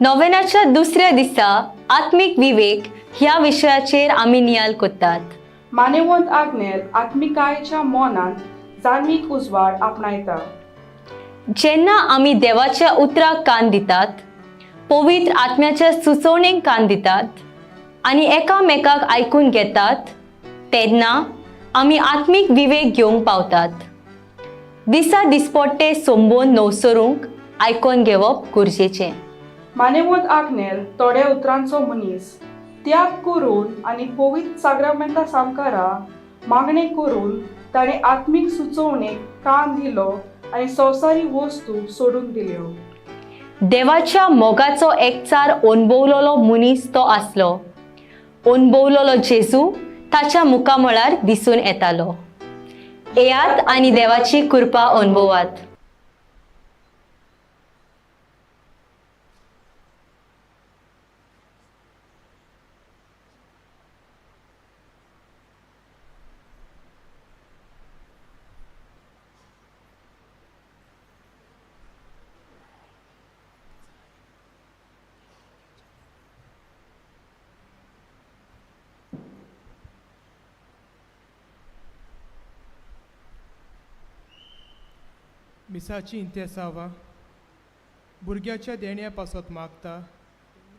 नोवेनाच्या दुसऱ्या दिसा आत्मीक विवेक ह्या विशयाचेर आमी नियाल कोत्तात. मानेवंत आग्नेल आत्मिकायेच्या मनांत जाणवीक उजवाड आपणायता. जेन्ना आमी देवाच्या उतराक कान दितात, पवित्र आत्म्याच्या सुचोवणेक कान दितात आनी एकामेकाक आयकून घेतात, तेन्ना आमी आत्मीक विवेक घेवंक पावतात. दिसा दिसपट्टे सोंबोन नवसरूंक आयकोन घेवप गरजेचें. मानेवंत आग्नेल थोड्या उतरांचो मनीस त्याग करून आनी पवित्र साग्रामेंता सामकारा मागणें करून ताणें आत्मीक सुचोवणेक कान दिलो आनी संवसारी वस्तू सोडून दिल्यो. देवाच्या मोगाचो एकचार अणभवलेलो मनीस तो आसलो. अणभवलेलो जेजू ताच्या मुखामळार दिसून येतालो. येयात आनी देवाची कृपा अणभवात. मिसाची इंतेसांवां भुरग्याच्या देण्या पासत मागता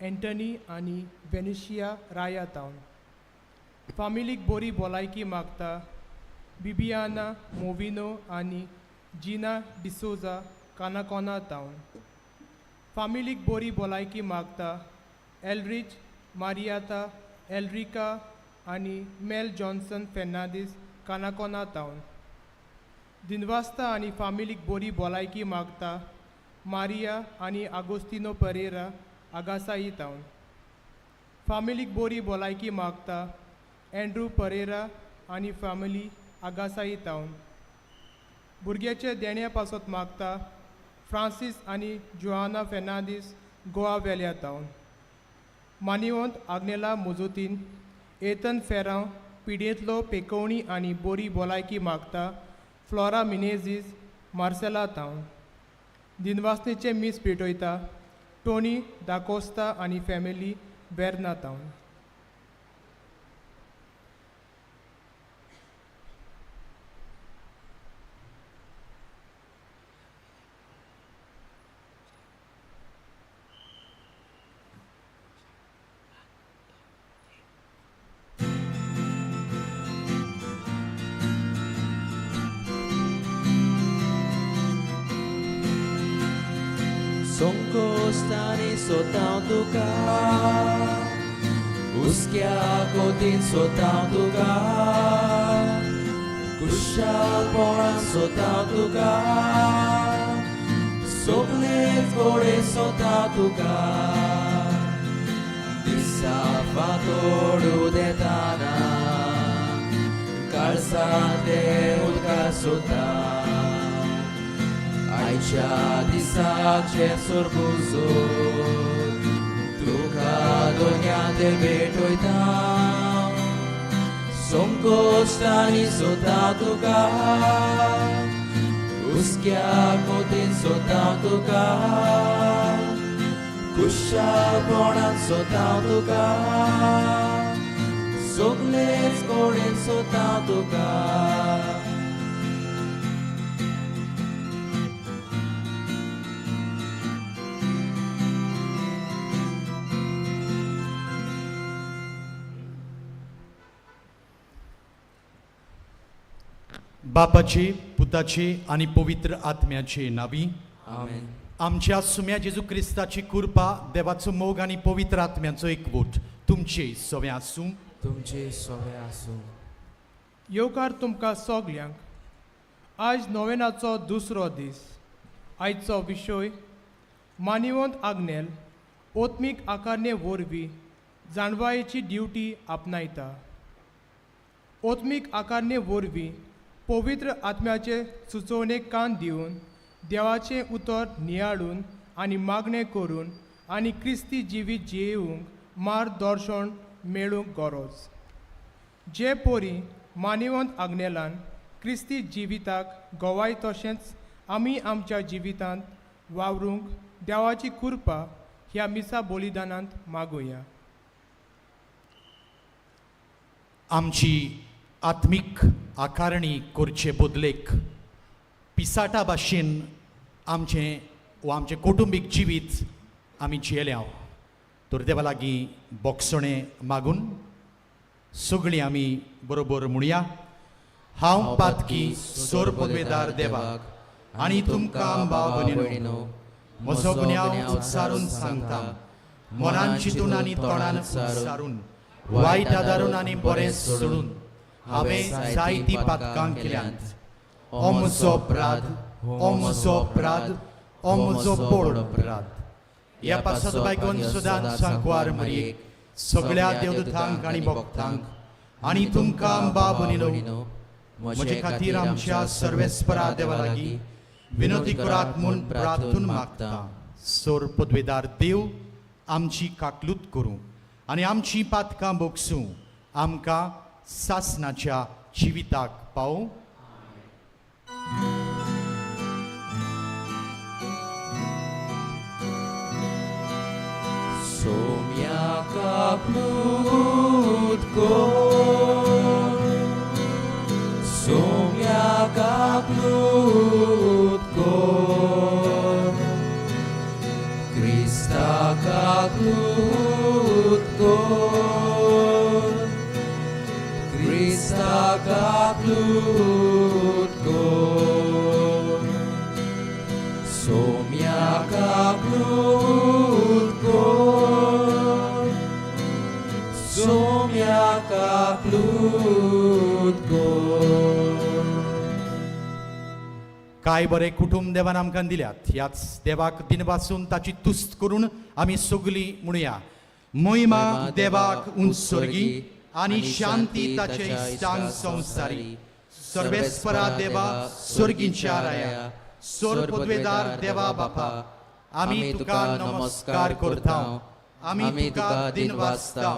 एंटनी आनी वेनिशिया राया तावन. फामिलीक बरी भलायकी मागता बिबियाना मोविनो आनी जिना डिसोजा कानाकोना तावन. फामिलीक बरी भलायकी मागता एलरीच मारियाता एलरिका आनी मेल जॉन्सन फेर्नांदीस कानाकोना तावन. दिनवास्ता आनी फामिलीक बरी भलायकी मागता मारिया आनी आगोस्तिनो परेरा आगासाई तावन. फामिलीक बरी भलायकी मागता एंड्रू परेरा आनी फामिली आगासाई तावन. भुरग्याच्या देण्या पासत मागता फ्रांसीस आनी जोआना फेर्नांदीस गोवा वेल्या तावन. मानिवंत आग्नेला मोजोतीन एतन फेरांव पिडयेंतलो पेकोवणी आनी बरी भलायकी मागता फ्लोरा मिनेझीस मार्सेला तावन. दिनवासनेचें मीस पेटयता टोनी दाकोस्ता आनी फॅमिली वेर्ना तावन. संकोश्टांनी सोतां तुका, हुस्क्या कोतीन सोतां तुका, खुशालपणान सोतां तुका, सगलेच कडेन सोतां तुका. दिसा फांतोड उदेताना काळसांत उदकार सोता, आयच्या दिसाचें सोरपुजो तुका दोन्यांत भेटयता. संकोश्टांनी सोता तुका, हुस्क्या कोतीन सोता तुका, खुशालपणान सोता तुका, सगलेच कडेन सोता तुका. बापाचे, पुताचे आनी पवित्र आत्म्याचे नावी. आमेन. आमच्या सुम्या जेजू क्रिस्ताची कृपा, देवाचो मोग आनी पवित्र आत्म्याचो एकवट तुमचे सवें आसूं. तुमचे सवे आसूं. येवकार तुमकां सगल्यांक. आज नोवेनाचो दुसरो दीस. आयचो विशय मानिवंत आग्नेल ओत्मीक आकारणे वरवीं जाणवायेची ड्युटी आपणायता. ओत्मीक आकारणे वरवीं पवित्र आत्म्याचे सुचोवणेक कान दिवन देवाचें उतर नियाळून आनी मागणें करून आनी क्रिस्ती जिवीत जियेवंक मार्गदर्शन मेळूंक गरज. जे पोरी मानिवंत आग्नेलान क्रिस्ती जिविताक गवाय, तशेंच आमी आमच्या जिवितांत वावरूंक देवाची कृपा ह्या मिसा बलिदानांत मागुया. आमची आत्मीक आकारणी करचे बदलेक पिसाटा भाशेन आमचें वा आमचें कुटुंबीक जिवीत आमी जियेल्या, तर देवा लागीं बोगसणें मागून सगळीं आमी बरोबर म्हणया. हांव पातकी सोर पदवेदार देवाक आनी तुमकां भाव भयणीनो म्हजो गुन्यांव उच्चारून सांगता. मनान चिंतून आनी तोंडान उच्चारून, वायट आदारून आनी बरें सोडून हांवें जायतीं पातकां केल्यांत. ओ म्हजो अपराध, ओ म्हजो अपराध, ओ म्हजो बोड अपराध. ह्या पासत बायकोन सदांच सांकवार मरयेक, सगळ्या देवदूतांक आनी भक्तांक आनी तुमकां बाब भयणीनो म्हजे खातीर आमच्या सर्वेस्परा देवा लागीं विनोती करात म्हूण प्रार्थून मागता. सोर पदवेदार देव आमची काकलूत करूं आनी आमची पातकां बोगसूं, आमकां सासनाच्या जिविताक पावूं. सोम्या काकलूत कोर, सोम्या काकलूत कोर, क्रिस्ता काकलूत कोर, क्रिस्ता काकलूत कोर, सोम्या काकलूत कोर, सोम्या काकलूत कोर. काय बरें कुटुंब देवान आमकां दिल्यात. ह्याच देवाक दिनवासून ताची तुस्त करून आमी सगलीं म्हणुया. मोहिमा देवाक उंच स्वर्गी आनी शांती ताचे इश्टांक संवसारी. सर्वेस्परा देवा, स्वर्गींच्या राया, सोर पदवेदार देवा बापा, आमी तुका नमस्कार करता, आमी तुका दिनवासता.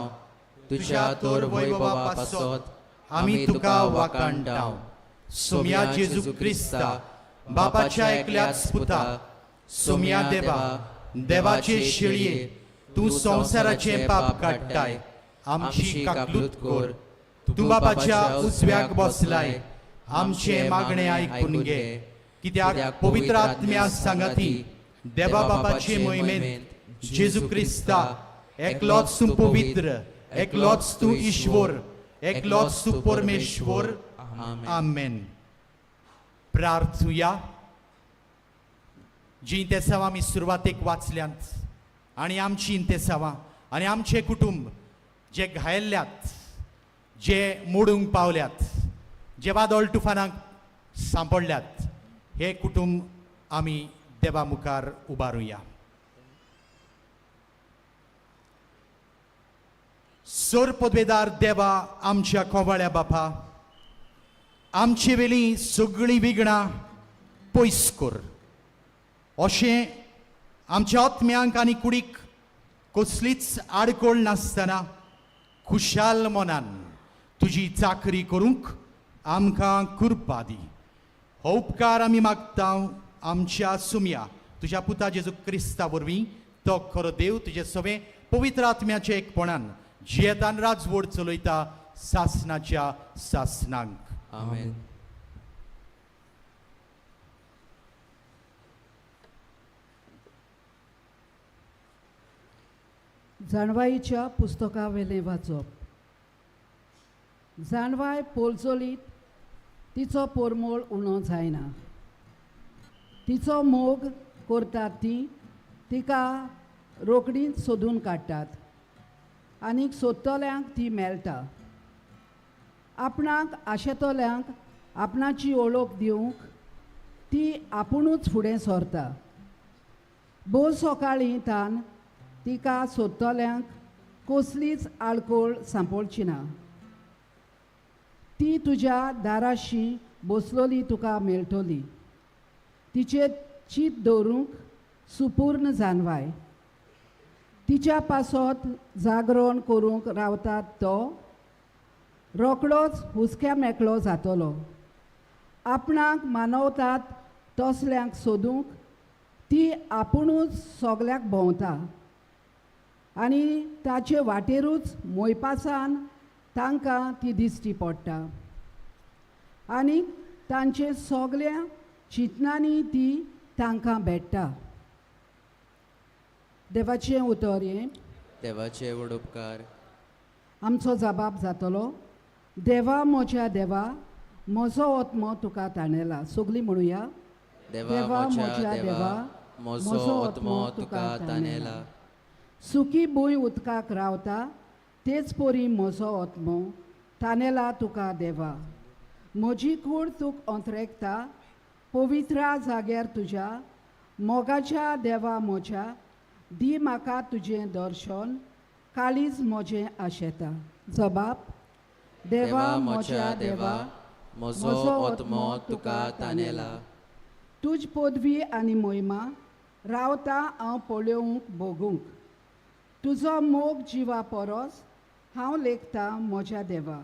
तुज्या तोर वैभवा पासत आमी तुका वाकाणटा. सोम्या जेजू क्रिस्ता, बापाच्या एकल्याच पुता, सोम्या देवा, देवाचे शेळये, तूं संवसाराचें पाप काडटाय, आमची काकलूत कर. तूं बापाच्या उजव्याक बसलाय, आमचें मागणें आयकून घे. कित्याक पवित्र आत्म्या सांगाती देवा बापाचे मोहिमेंत जेजू क्रिस्ता एकलोच तूं पवित्र, एकलोच तूं ईश्वर, एकलोच तूं परमेश्वर. आमेन. प्रार्थुया. जीं इंतेसांवां आमी सुरवातेक वाचल्यांत आनी आमची इंतेसांवां आनी आमचें कुटुंब जे घायल्ल्यात, जे मोडूंक पावल्यात, जे वादळ तुफानाक सांपडल्यात, हे कुटुंब आमी देवा मुखार उबारुया. सोर पदवेदार देवा, आमच्या कोवाळ्या बापा, आमचे वेली सगळीं विघ्नां पयस कर. अशें आमच्या आत्म्यांक आनी कुडीक कसलीच आडखळ नासतना खुशाल मनान तुजी चाकरी करूंक आमकां कृपा दी. हो उपकार आमी मागता आमच्या सुमया तुज्या पुता जेजू क्रिस्ता वरवीं. तो खरो देव, तुजे सवें पवित्र आत्म्याच्या एकपणान जियेतान राजवड चलयता सासनाच्या सासनांक. आमेन. जाणवाईच्या पुस्तकावेलें वाचप. जाणवाय पोलजोलीत तिचो पोरमोळ उणो जायना. तिचो मोग करतात ती तिका रोखडीच सोदून काडटात आनीक सोदतल्यांक ती मेळटा. आपणाक आशेतल्यांक आपणाची ओळख दिवंक ती आपुणूच फुडें सरता. भोव सकाळीं तान तिका सोदतल्यांक कसलीच आडखळ सांपडची ना. ती तुज्या दाराशी बसलोली तुका मेळटली. तिचेर चीत दवरूंक सुपूर्ण जानवाय. तिच्या पासत जागरण करूंक रावतात तो रोकडोच हुसक्या मेकळो जातलो. आपणाक मानवतात तसल्यांक सोदूंक ती आपुणूच सगल्याक भोंवता. आनी ताचे वाटेरूच मोयपासान तांकां ती दिश्टी पडटा आनी तांचे सगल्या चिंतनांनी ती तांकां भेट्टा. देवाचें उतर हें. देवाचे व्हड उपकार. आमचो जबाब जातलो. देवा म्हज्या देवा, म्हजो आत्मो तुका ताणेला. सगळीं म्हणुया. देवा म्हज्या देवा, म्हजो आत्मो तुका तानेला. सुकी भूंय उदकाक रावता तेच परी म्हजो आत्मो तानेला तुका देवा. म्हजी कूड तुक अंतरेकता पवित्रा जाग्यार तुज्या मोगाच्या देवा म्हज्या, दी म्हाका तुजें दर्शन, काळीज म्हजें आशेता. जबाब. देवा म्हज्या देवा, म्हजो आत्मो तुका तानेला. तुज पदवी आनी मोहिमा रावता हांव पळोवंक भोगूंक, तुजो मोग जिवा परस हांव लेखता म्हज्या देवा.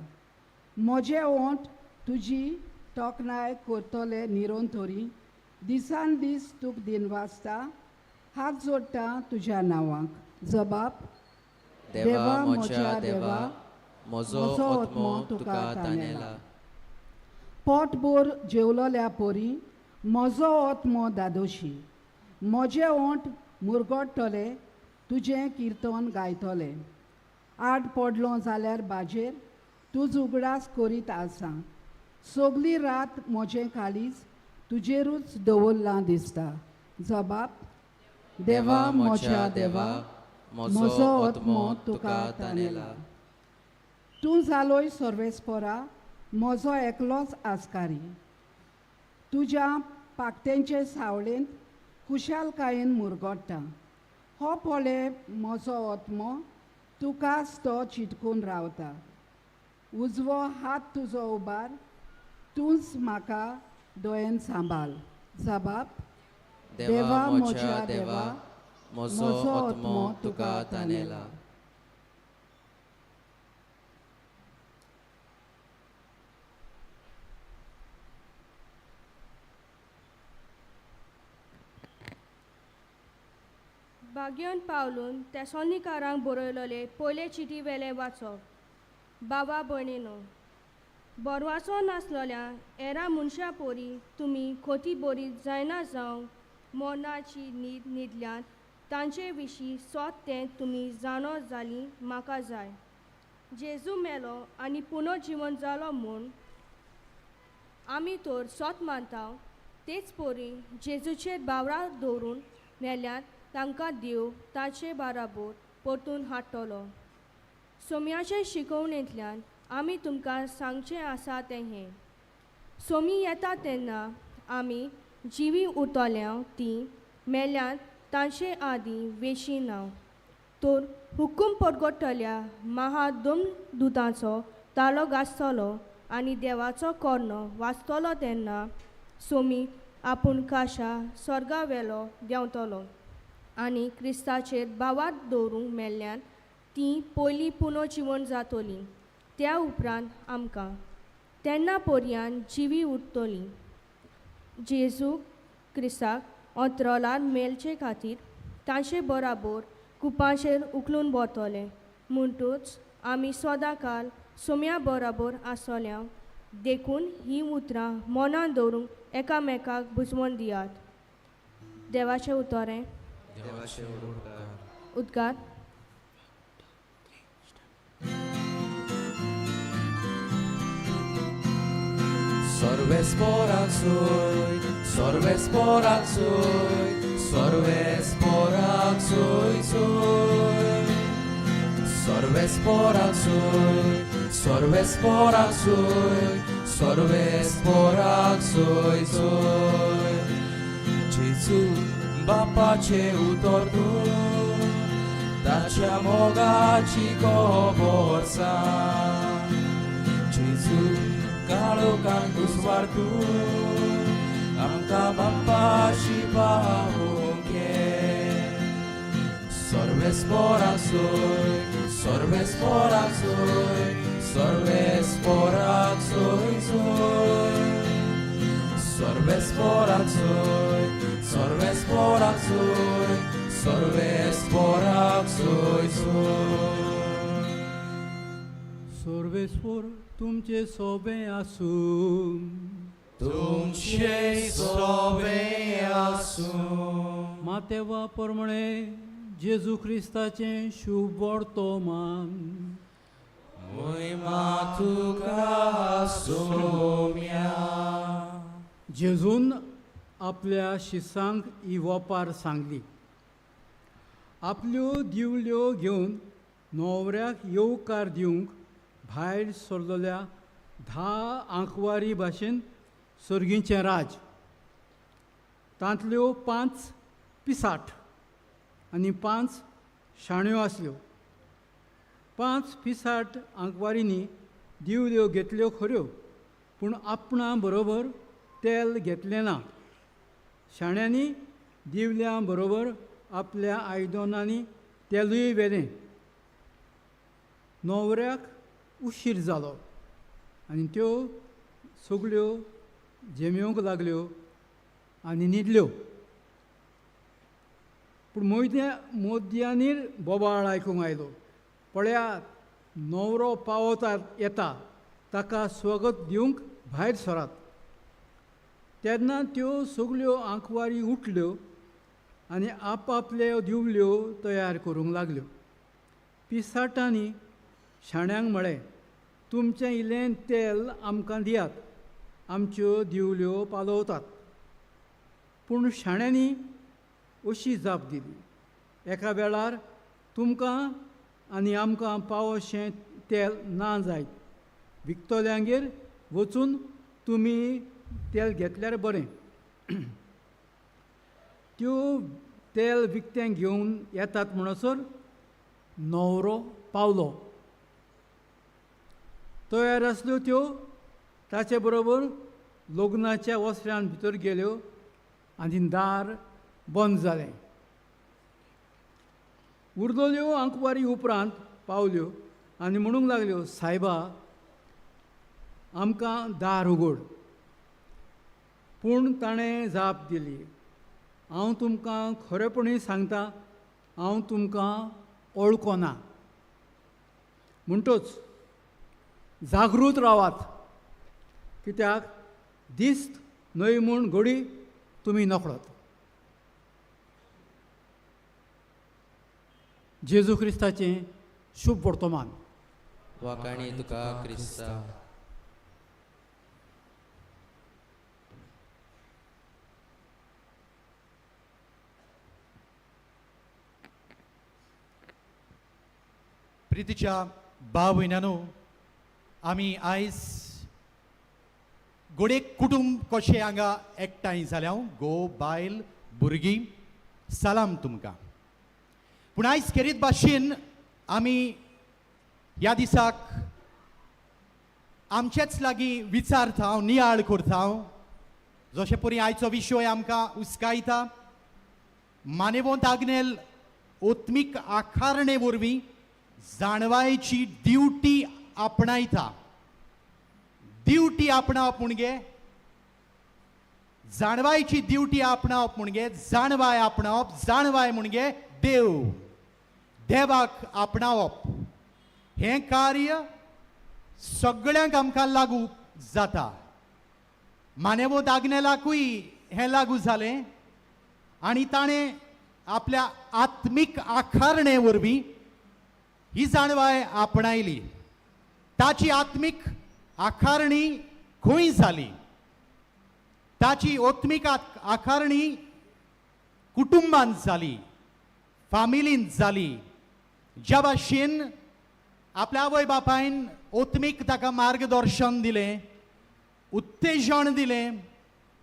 म्हजे ओंठ तुजी तोखणाय करतले निरंतरी, दिसान दीस तुक दिनवासता, हात जोडटा तुज्या नांवाक. जबाब. देवा म्हज्या देवा, म्हजो आत्मो तुका तानेला. पोटभर जेवलोल्या परी म्हजो आत्मो दादोशी, म्हजे ओंठ मुरगट्टले तुजें किर्तन गायतले. आड पडलो जाल्यार बाजेर तूं उगडास करीत आसा, सगली रात म्हजें काळीज तुजेरूच दवरलां दिसता. जबाब. देवा म्हज्या देवा, म्हजो आत्मो तुका तानेला. तूं जालोय सर्वेस्परा म्हजो एकलोच आस्कारी, तुज्या पाकट्यांचे सावळेंत खुशालकायेन मुरगट्टा. हो पळय म्हजो आत्मो तुकाच तो चिटकून रावता, उजवो हात तुजो उबार, तूंच म्हाका दोयेन सांबाळ. जबाब. देवा म्हज्या देवा, म्हजो आत्मो तुका तानेला. भाग्योन पावलून तेसोनिकारांक बरयलोले पयले चिटी वेलें वाचप. बाबा भयणीनो, बरवाचो नासलोल्या एरा मनशां पोरी तुमी खोती बरी जायना जावंक मरणाची न्हीद न्हिदल्यात तांचे विशीं सोत तें तुमी जाणो जालीं म्हाका जाय. जेजू मेलो आनी पुनर्जिवन जालो म्हूण आमी तर सोत मानता, तेच पोरी जेजूचेर बावरा दवरून मेल्यात तांकां देव ताचे बाराबोर परतून हाडटलो. सोम्याचे शिकोवणेंतल्यान आमी तुमकां सांगचें आसा तें हें, सोमी येता तेन्ना आमी जिवी उरतल्या तीं मेल्यात तांचे आदीं वेशी ना, तर हुकूम परगट्टल्या महादुतांचो तालो गाजतलो आनी देवाचो कोर्नो वाजतलो तेन्ना सोमी आपूण काशा स्वर्गा वेलो देंवतलो आनी क्रिस्ताचेर भावार्थ दवरूंक मेल्ल्यान तीं पयलीं पुनर्जिवन जातलीं, त्या उपरांत आमकां तेन्ना पर्यान जिवी उरतलीं. जेजू क्रिस्ताक अंतरलार मेळचे खातीर तांचे बराबर कुपांचेर उखलून व्हरतले. म्हणटूच आमी सदांकाल सोम्या बराबर आसतल्या, देखून हीं उतरां मनान दवरूंक एकामेकाक बुजवण दियात. देवाचें उतर हें. देवाचे व्हड उपकार. उद्गार. सर्वेस्पराक सोय, सर्वेस्पराक सोय, सर्वेस्पराक सोय सोय. सर्वेस्पराक सोय, सर्वेस्पराक सोय, सर्वेस्पराक सोय सोय. जेजू बापाचें उतर तूं, ताच्या मोगाची खबर सांग. जेजू काळोखान दुस्वार तूं, आमकां बापाशी पावोवंक घे. सर्वेस्पराक सोय, सर्वेस्पराक सोय, सर्वेस्पराक सोय सोय. सर्वेस्पराक सोय, सर्वेस्पराक सोय, सर्वेस्पोराक सोय सोय. सर्वेस्पोर तुमचे सोबें आसूं. तुमचे सोबे आसूं. मातेवा प्रमाणे जेजू क्रिस्ताचें शुभ वर्तमान. मोहिमा तुका सोम्या. जेजून आपल्या शिसांक ही वपार सांगली. आपल्यो दिवल्यो घेवन न्होवऱ्याक येवकार दिवंक भायर सरलेल्या 10 आंकवारी भाशेन सर्गीचें राज. तांतल्यो 5 पिसाट आनी 5 शाण्यो आसल्यो. 5 पिसाट आंकवारींनी दिवल्यो घेतल्यो खऱ्यो, पूण आपणा बरोबर तेल घेतलें ना. शाण्यांनी दिवल्यां बरोबर आपल्या आयदनांनी तेलूय व्हेलें. न्होवऱ्याक उशीर जालो आनी त्यो सगळ्यो जेमेवंक लागल्यो आनी न्हिदल्यो. पूण मोद्यांनी बोबाळ आयकूंक आयलो, पळयात न्हवरो पावत येता, ताका स्वागत दिवंक भायर सरात. तेन्ना त्यो सगळ्यो आंकवारी उठल्यो आनी आपआपल्यो दिवल्यो तयार करूंक लागल्यो. पिसाटांनी शाण्यांक म्हळें, तुमचें इल्लें तेल आमकां दियात, आमच्यो दिवल्यो पालोवतात. पूण शाण्यांनी अशी जाप दिली, एका वेळार तुमकां आनी आमकां पावोशें तेल ना जायत, विकतल्यांगेर वचून तुमी तेल घेतल्यार बरें. त्यो तेल विकतें घेवन येतात म्हणसर न्हवरो पावलो. तयार आसल्यो त्यो ताचे बरोबर लग्नाच्या वस्त्रान भितर गेल्यो आनी दार बंद जालें. उरलेल्यो आंकवारी उपरांत पावल्यो आनी म्हणूंक लागल्यो, सायबा आमकां दार उगड. पूण ताणें जाप दिली, हांव तुमकां खरेपणी सांगता, हांव तुमकां वळखना. म्हणटच जागृत रावात, कित्याक दिस्त न्हय म्हूण घडी तुमी नकळत. जेजू क्रिस्ताचें शुभ वर्तमान. वाकाणी तुका क्रिस्ता. प्रितीच्या भाव भयणांनो, आमी आयज गोडेक कुटुंब कशें हांगा एकठांय जाल्या, घोव बायल भुरगीं, सलाम तुमकां. पूण आयज खेरीत भाशेन आमी ह्या दिसाक आमचेच लागीं विचारता, नियाळ करता. जशें परी आयचो विशय आमकां उस्कायता, मानेवंत आग्नेल ओत्मीक आकारणे वरवीं जाणवायेची ड्युटी आपणायता. ड्युटी आपणावप म्हणजे जाणवायेची ड्युटी आपणावप म्हणजे जाणवाय आपणावप, जाणवाय म्हणजे देव, देवाक आपणावप. हें कार्य सगळ्यांक आमकां लागू जाता. मानेवंत आग्नेलाकूय हें लागू जालें आनी ताणें आपल्या आत्मीक आकारणे वरवीं ही जाणवाय आपणायली. ताची आत्मीक आकारणी खंय जाली? ताची आत्मीक आकारणी कुटुंबांत जाली, फामिलींत जाली. ज्या भाशेन आपल्या आवय बापायन आत्मीक ताका मार्गदर्शन दिलें, उत्तेजन दिलें,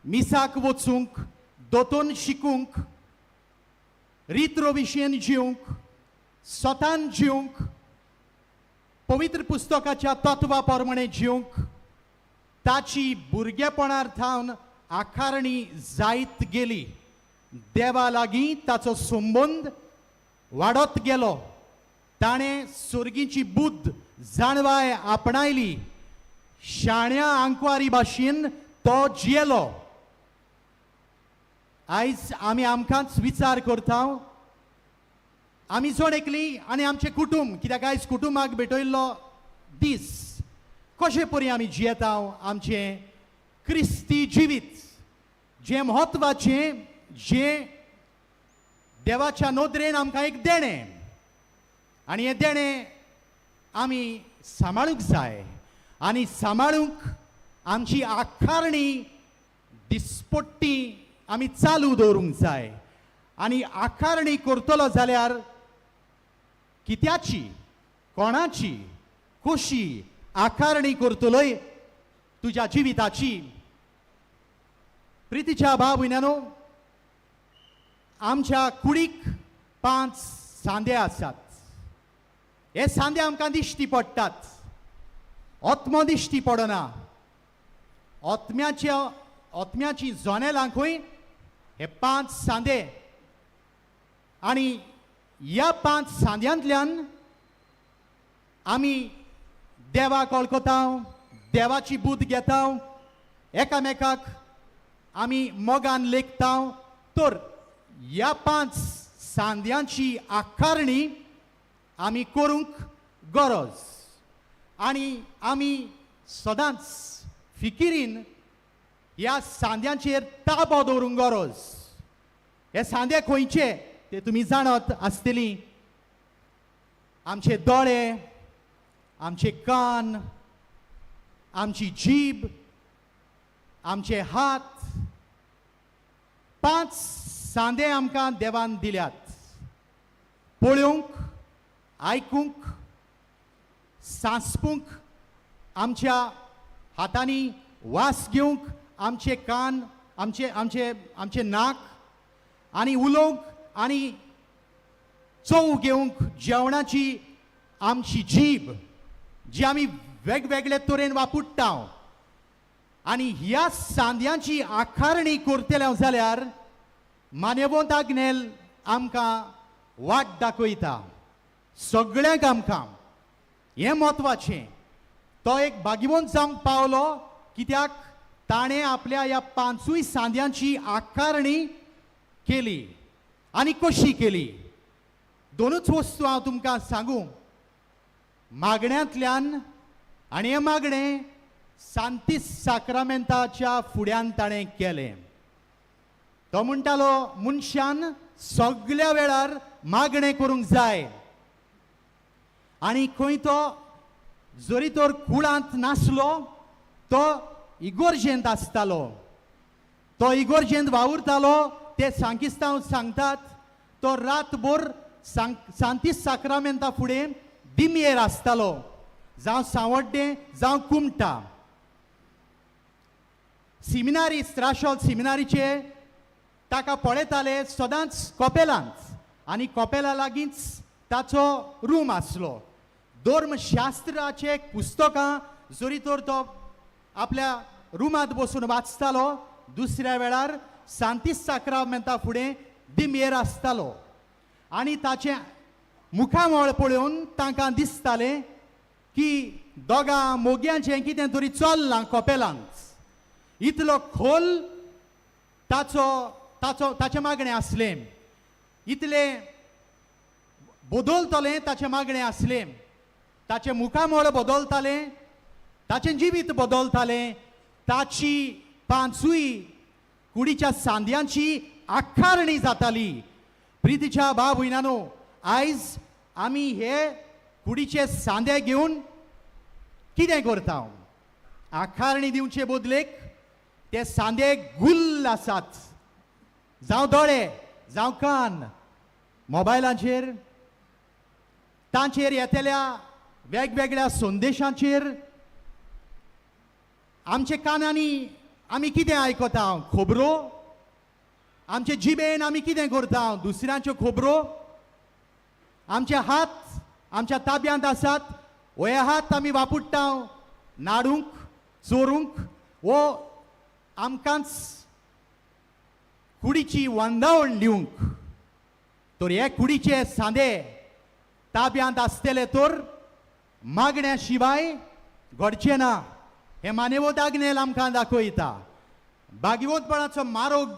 मिसाक वचूंक, दोतोन शिकूंक, रित्रो विशयन जिवंक, स्वतान जिवंक, पवित्र पुस्तकाच्या तत्वा प्रमाणे जिवंक, ताची भुरगेपणार थावन आकारणी जायत गेली. देवा लागीं ताचो संबंद वाडत गेलो. ताणें सर्गीची बुद्द जाणवाय आपणायली. शाण्या आंकवारी भाशेन तो जियेलो. आयज आमी आमकांच विचार करता, आमी जण एकली आनी आमचें कुटूंब, कित्याक आयज कुटुंबाक भेटयल्लो दीस, कशे परी आमी जियेता आमचें क्रिस्ती जिवीत जें म्हत्वाचें, जें देवाच्या नदरेन आमकां एक देणें, आनी हें देणें आमी सांबाळूंक जाय आनी सांबाळूंक आमची आकारणी दिसपट्टी आमी चालू दवरूंक जाय. आनी आकारणी करतलो जाल्यार कित्याची, कोणाची, कशी आकारणी करतलोय तुज्या जिविताची? प्रितीच्या भाव भयणांनो, आमच्या कुडीक 5 सांदे आसात. हे सांदे आमकां दिश्टी पडटात, आत्मो दिश्टी पडना. आत्म्याची जनेलां खंय हे 5 सांदे, आनी ह्या 5 सांद्यांतल्यान आमी देवाक वळखता, देवाची बुद्द घेता, एकामेकाक आमी मोगान लेखता. तर ह्या 5 सांद्यांची आकारणी आमी करूंक गरज, आनी आमी सदांच फिकिरीन ह्या सांद्यांचेर ताबो दवरूंक गरज. हे सांदे खंयचे ते तुमी जाणत आसतली. आमचे दोळे, आमचे कान, आमची जीब, आमचे हात, 5 सांदे आमकां देवान दिल्यात. पळोवंक, आयकूंक, सांसपूंक, आमच्या हातांनी वास घेवंक, आमचे कान, आमचे आमचे आमचे नाक, आनी उलोवंक आनी चव घेवंक जेवणाची आमची जीब, जी आमी वेगवेगळे तरेन वापरता. आनी ह्या सांद्यांची आकारणी करतले जाल्यार मान्यवंत आग्नेल आमकां वाट दाखयता सगळ्यांक आमकां. हें म्हत्वाचें. तो एक भाग्यवंत जावंक पावलो कित्याक ताणें आपल्या ह्या 5 सांद्यांची आकारणी केली. आनी कशी केली? 2 वस्तू हांव तुमकां सांगू. मागण्यांतल्यान, आनी हें मागणें सांतीस साक्रामेंताच्या फुड्यान ताणें केलें. तो म्हणटालो मनशान सगल्या वेळार मागणें करूंक जाय. आनी खंय तो जरी तर कुळांत नासलो, तो इगोर्जेंत आसतालो, तो इगोर्जेंत वावुरतालो. ते सांकिस्तांव सांगतात तो रातभर सांतीस साक्रामेंता फुडें दिमयेर आसतालो, जावं सांवड्डें जावं कुमटा. सिमिनारी, त्राशोल सिमिनारीचे ताका पळयताले सदांच कोपेलांत, आनी कोपेला लागींच ताचो रूम आसलो. धर्मशास्त्राचे पुस्तकां जरी तर तो आपल्या रुमांत बसून वाचतालो, दुसऱ्या वेळार सांतीस साक्रामेंता फुडें दिमयेर आसतालो. आनी ताचें मुखामळ पळोवन तांकां दिसतालें की दोगां मोग्यांचें कितें तरी चल्लां कोपेलांत. इतलो खोल ताचो ताचो ताचें मागणें आसलें, इतलें बदलतलें ताचें मागणें आसलें, ताचें मुखामळ बदलतालें, ताचें जिवीत बदलतालें, ताची 5 कुडीच्या सांद्यांची आकारणी जाताली. प्रितीच्या भाव भयणांनो, आयज आमी हे कुडीचे सांदे घेवन कितें करता? आकारणी दिवचे बदलेक ते सांदे गुल्ल आसात. जावं दोळे, जावं कान, मोबायलाचेर तांचेर येतल्या वेगवेगळ्या संदेशांचेर आमच्या कानांनी आमी कितें आयकता? खबरो. आमचे जिबेन आमी कितें करता? दुसऱ्यांच्यो खबरो. आमचे हात आमच्या ताब्यांत आसात, हे हात आमी वापरता नाडूंक, चोरूंक, वो आमकांच कुडीची वंदावण दिवंक. तर हे कुडीचे सांदे ताब्यांत आसतले तर मागण्या शिवाय घडचें ना. हें मानेवत आग्नेल आमकां दाखयता. भाग्यवंतपणाचो मार्ग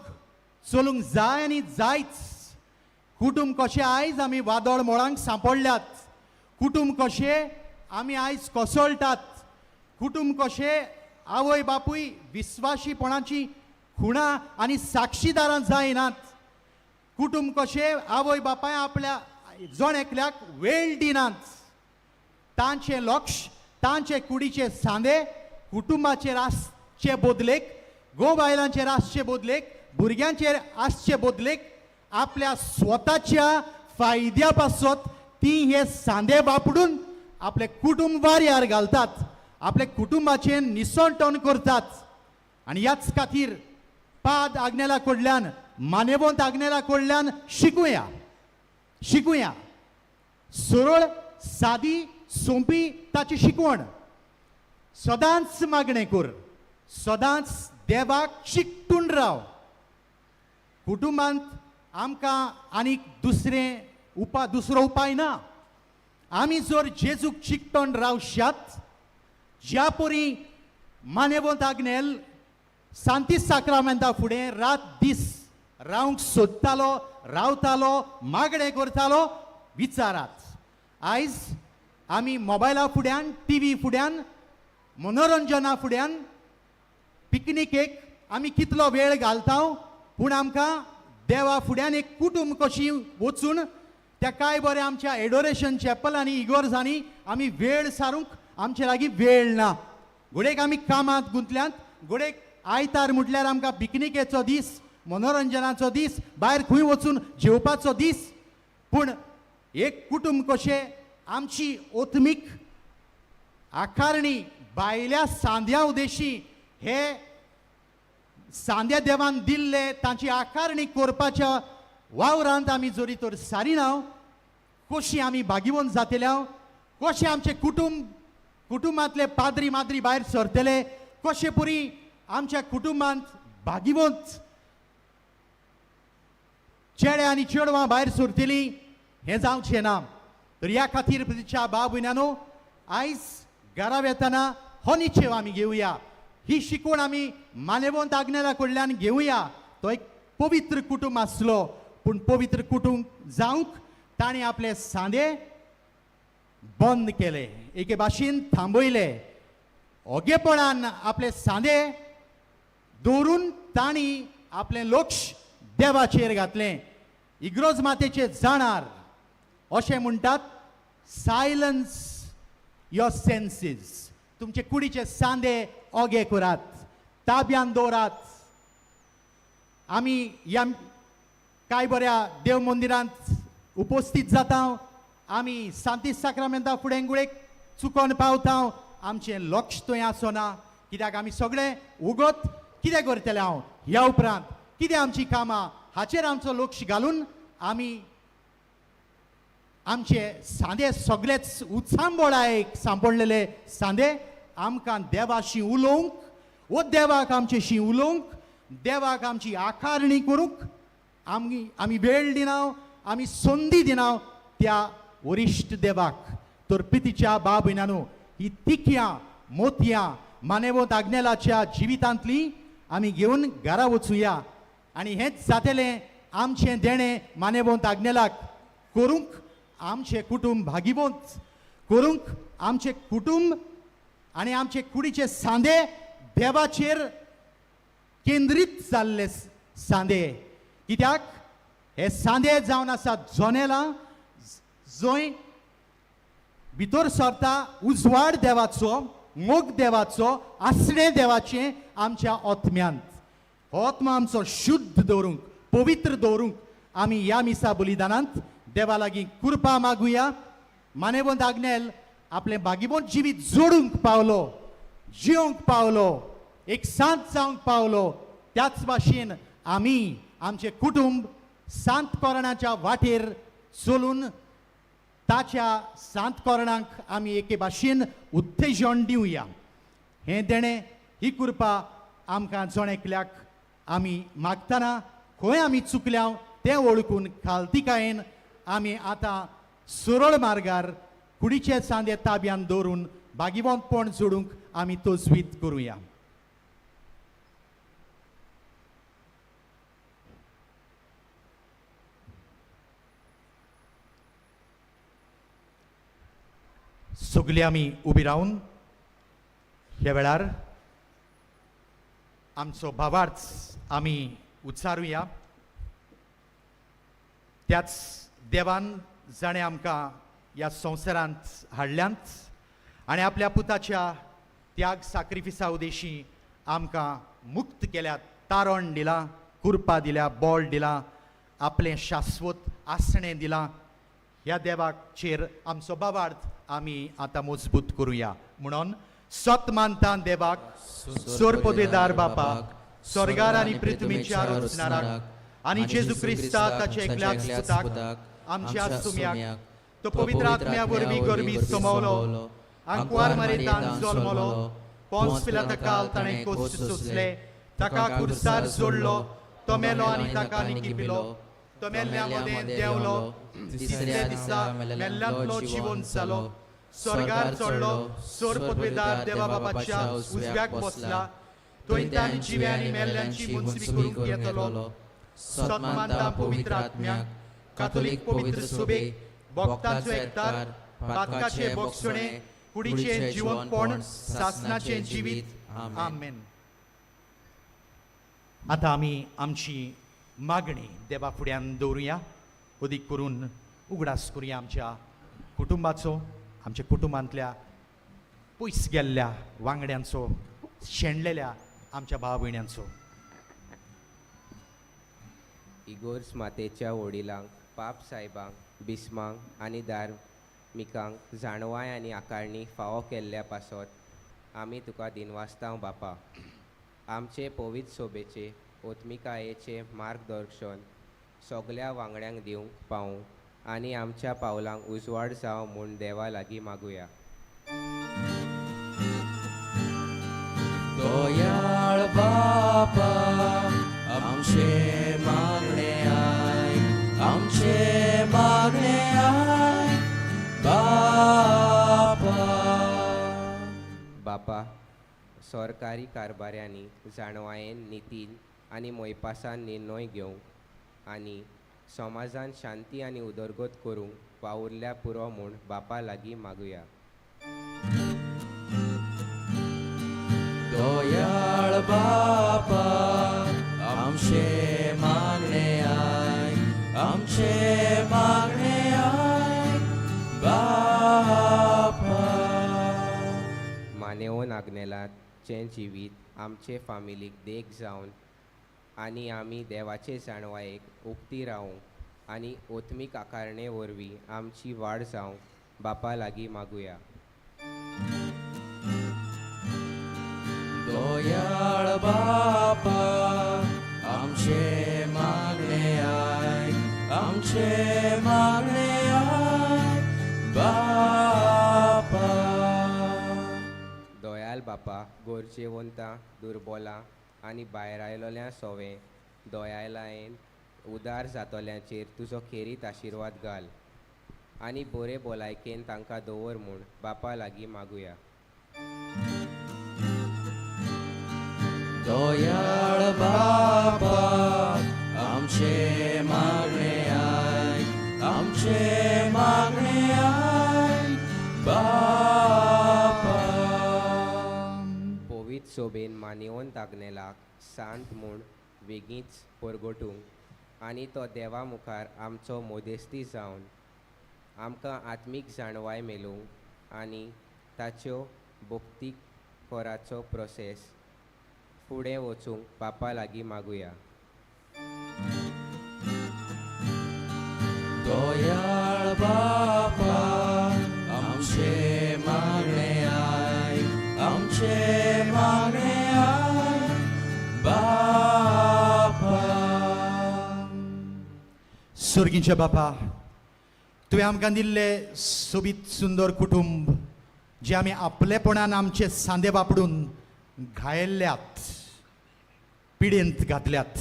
चलूंक जाय आनी जायच. कुटुंब कशें आयज आमी वादळ मोळांक सांपडल्यात, कुटुंब कशें आमी आयज कोसळटात, कुटुंब कशें आवय बापूय विस्वाशीपणाची खुणां आनी साक्षीदारां जायनात, कुटुंब कशें आवय बापाय आपल्या जण एकल्याक वेळ दिनात, तांचें लक्ष तांचे कुडीचे सांदे कुटुंबाचेर आसचे बदलेक, घोव बायलांचेर आसचे बदलेक, भुरग्यांचेर आसचे बदलेक आपल्या स्वताच्या फायद्या पासत ती हे सांदे वापरून आपले कुटुंब वाऱ्यार घालतात, आपले कुटुंबाचें निसणटण करतात. आनी ह्याच खातीर पाद आग्नेला कडल्यान, मानेवंत आग्नेला कडल्यान शिकुया, शिकुया. सरळ सादी सोंपी ताची शिकवण. सदांच मागणें कर, सदांच देवाक चिकटून राव. कुटुंबांत आमकां आनीक दुसरें दुसरो उपाय ना. आमी जर जेजूक चिकटून रावशात, ज्या परी मानेवंत आग्नेल सांती साक्रामेंता फुडें रात दीस रावंक सोदतालो, रावतालो, मागणें करतालो, विचारात. आयज आमी मोबायला फुड्यान, टिवी फुड्यान, मनोरंजना फुड्यान, पिकनिकेक आमी कितलो वेळ घालता, पूण आमकां देवा फुड्यान एक कुटुंब कशी वचून त्या काय बरें आमच्या एडोरेशन चॅपल आनी इगोर्जांनी आमी वेळ सारूंक आमचे लागीं वेळ ना. घोडेक आमी कामांत गुंतल्यांत, घोडेक आयतार म्हटल्यार आमकां पिकनिकेचो दीस, मनोरंजनाचो दीस, भायर खंय वचून जेवपाचो दीस. पूण एक कुटुंब कशें आमची ओत्मीक आकारणी भायल्या सांद्या उदेशी हे सांद्या देवान दिल्ले तांची आकारणी करपाच्या वावरांत आमी जरी तर सारिना, कशी आमी भागिवंत जातले, कशें आमचें कुटुंब, कुटुंबांतले पाद्री माद्री भायर सरतले, कशें पुरी आमच्या कुटुंबांत भागिवंत चेडे आनी चेडवां भायर सरतलीं, हें जावचें ना. तर ह्या खातीर प्रतिच्या बाब भयणांनो, आयज घरा वेतना हो निश्चेव आमी घेवया, ही शिकवण आमी मानेवंत आग्नेला कडल्यान घेवया. तो एक पवित्र कुटुंब आसलो, पूण पवित्र कुटुंब जावंक ताणें आपले सांदे बंद केले, एके भाशेन थांबयले, ओगेपणान आपले सांदे दवरून तांणी आपलें लक्ष देवाचेर घातलें. इग्रोज मातेचे जाणार अशें म्हणटात, सायलन्स your senses, तुमचे कुडीचे सांदे ओगे करात, ताब्यान दवरात. आमी ह्या कांय बऱ्या देव मंदिरांत उपस्थित जाता, आमी सांती साक्रामेंता फुडें गुळेक चुकोन पावता, आमचें लक्ष थंय आसना, कित्याक आमी सगळें उगत कितें करतलें हांव ह्या उपरांत, कितें आमची कामां, हाचेर आमचो लक्ष घालून आमी आमचे सांदे सगळेच उचांबळायक सांपडलेले सांदे आमकां देवाशी उलोवंक वो देवाक आमचेशी उलोवंक, देवाक आमची आकारणी करूंक आमी आमी वेळ दिना, आमी संदी दिना त्या वरिश्ठ देवाक. तर प्रितीच्या बाब भयणांनो, ही तिख्यां मोतयां मानेवंत आग्नेलाच्या जिवितांतली आमी घेवन घरा वचुया आनी हेंच जातलें आमचें देणें मानेवंत आग्नेलाक करूंक, आमचें कुटुंब भागिवंत करूंक, आमचें कुटुंब आनी आमचे कुडीचे सांदे देवाचेर केंद्रीत जाल्ले सांदे. कित्याक हे सांदे जावन आसात जनेलां जंय भितर सरता उजवाड देवाचो, मोग देवाचो, आसणें देवाचें आमच्या आत्म्यांत. हो आत्मा आमचो शुद्ध दवरूंक, पवित्र दवरूंक आमी ह्या मिसा बलिदानांत देवा लागीं कृपा मागुया. मानेवंत आग्नेल आपलें भागिवंत जिवीत जोडूंक पावलो, जिवंक पावलो, एक सांत जावंक पावलो. त्याच भाशेन आमी आमचें कुटुंब सांत कोरणाच्या वाटेर चलून ताच्या सांत कोरणाक आमी एके भाशेन उत्तेजन दिवया. हें देणें, ही कृपा आमकां जण एकल्याक आमी मागतना खंय आमी चुकल्या तें वळखून खालतिकायेन आमी आतां सरळ मार्गार कुडीचे सांदे ताब्यान दवरून भागिवंतपण जोडूंक आमी तजवीत करुया. सगळीं आमी उबी रावन ह्या वेळार आमचो भावार्थ आमी उच्चारुया. त्याच देवान जाणें आमकां ह्या संवसारांत हाडल्यांत आनी आपल्या पुताच्या त्याग साक्रिफिसा उदेशी आमकां मुक्त केल्यात, तारण दिलां, कुरपा दिल्या, बळ दिलां, आपलें शाश्वत आसणें दिलां, ह्या देवाचेर आमचो भावार्थ आमी आतां मजबूत करुया. म्हणून सत मानता देवाक, सोरपदवेदार बापाक, स्वर्गार आनी पृथ्वीच्या रचणाराक, आनी जेजू क्रिस्ता ताच्या एकल्याच पुताक, आमच्या सुम्याक, तो पवित्र आत्म्या वरवीं गर्भी समावलो, आंकवार मारेतान जल्मलो, पोन्स पिलाता काल ताणें कोश्ट सोंसले, ताका खुर्सार जोडलो, तो मेलो आनी ताका निकिपिलो, तो मेल्ल्या मदें देंवलो, तिसऱ्या दिसा मेल्ल्यांतलो जिवन जालो, स्वर्गार चडलो, सोर पदवेदार देवा बापाच्या उजव्याक बसला, थंय ताणी जिव्या आनी मेल्ल्यांची मुन्सवी करूंक येतलो. सत मानता पवित्र आत्म्याक, कातोलीक पवित्र सोबेक, भक्तांचो एकतार, पातकाचे बोगसणे, कुडीचें जिवनपण, सासनाचें जिवीत. आमेन. आतां आमी आमची मागणी देवा फुड्यान दवरुया. अदीक करून उगडास करुया आमच्या कुटुंबाचो, आमच्या कुटुंबांतल्या पयस गेल्ल्या वांगड्यांचो, शेणलेल्या आमच्या भाव भयण्यांचो. इगोर्स मातेच्या वडिलांक, पाप सायबांक, बिस्मांक आनी धार्मिकांक जाणवाय आनी आकारणी फावो केल्ल्या पासत आमी तुका दिनवासतांव बापा. आमचे पवित्र सोबेचे ओत्मिकायेचें मार्गदर्शन सगल्या वांगड्यांक दिवंक पावूं आनी आमच्या पावलांक उजवाड जावं म्हूण देवा लागीं मागुया. दयाळ बापा, आमचे मागणे आयक, आमचे मागणे आयक बापा. बापा, सरकारी कारभाऱ्यांनी जाणवायेन, नितीन आनी मोयपासान निर्णय घेवंक आनी समाजान शांती आनी उदरगत करूंक वावुरल्या पुरो म्हूण बापा लागीं मागुया. दयाळ बापा, आमचे मागणे आयक, आमचे मागणे आयक बापा. मानेवन आग्नेलाचें जिवीत आमचे फामिलीक देख जावन आनी आमी देवाचे जाणवायेक उक्ती रावूंक आनी ओत्मीक आकारणे वरवीं आमची वाड जावंक बापा लागीं मागुया. दयाळ बापा, आमचे मागणे आयक, आमचे मागणे आयक बापा. दयाल बापा, गरजेवंतां, दुर्बोलां आनी भायर आयलोल्या सोवे दयालायेन उदार जातोल्यांचेर तुजो खेरीत आशिर्वाद घाल आनी बरे भलायकेन तांकां दवर म्हूण बापा लागीं मागुया. दयाळ बापा, आमचे मागणे आयक, आमचे मागणे आयक बापा. पवित्र सोबेन मानेवन आग्नेलाक सांत म्हूण वेगींच परगटूंक आनी तो देवा मुखार आमचो मोदेस्ती जावन आमकां आत्मीक जाणवाय मेळूंक आनी ताच्यो भक्ती कोराचो प्रोसेस फुडें वचूंक बापा लागीं मागुया. दयाळ बापा, आमचे मागणे आयक, आमचे मागणे आयक बापा. सर्गीच्या बापा, तुवें आमकां दिल्लें सोबीत सुंदर कुटुंब जें आमी आपलेपणान आमचे सांदे वापरून घायल्ल्यात, पिडेंत घातल्यात,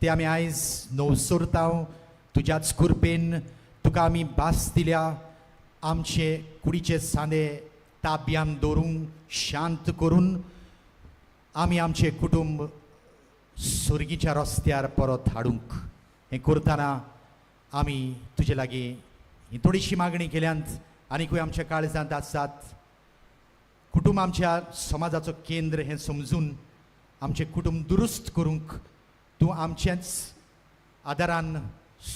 ते आमी आयज नवसरतांव तुज्याच कृपेन. तुका आमी भास दिल्या आमचे कुडीचे सांदे ताब्यान दवरूंक, शांत करून आमी आमचें कुटुंब सर्गीच्या रस्त्यार परत हाडूंक. हें करतना आमी तुजे लागीं ही थोडीशी मागणी केल्यात. आनीकूय आमच्या काळजांत आसात. कुटुंब आमच्या समाजाचो केंद्र हें समजून आमचें कुटुंब दुरुस्त करूंक तूं आमचेंच आदारान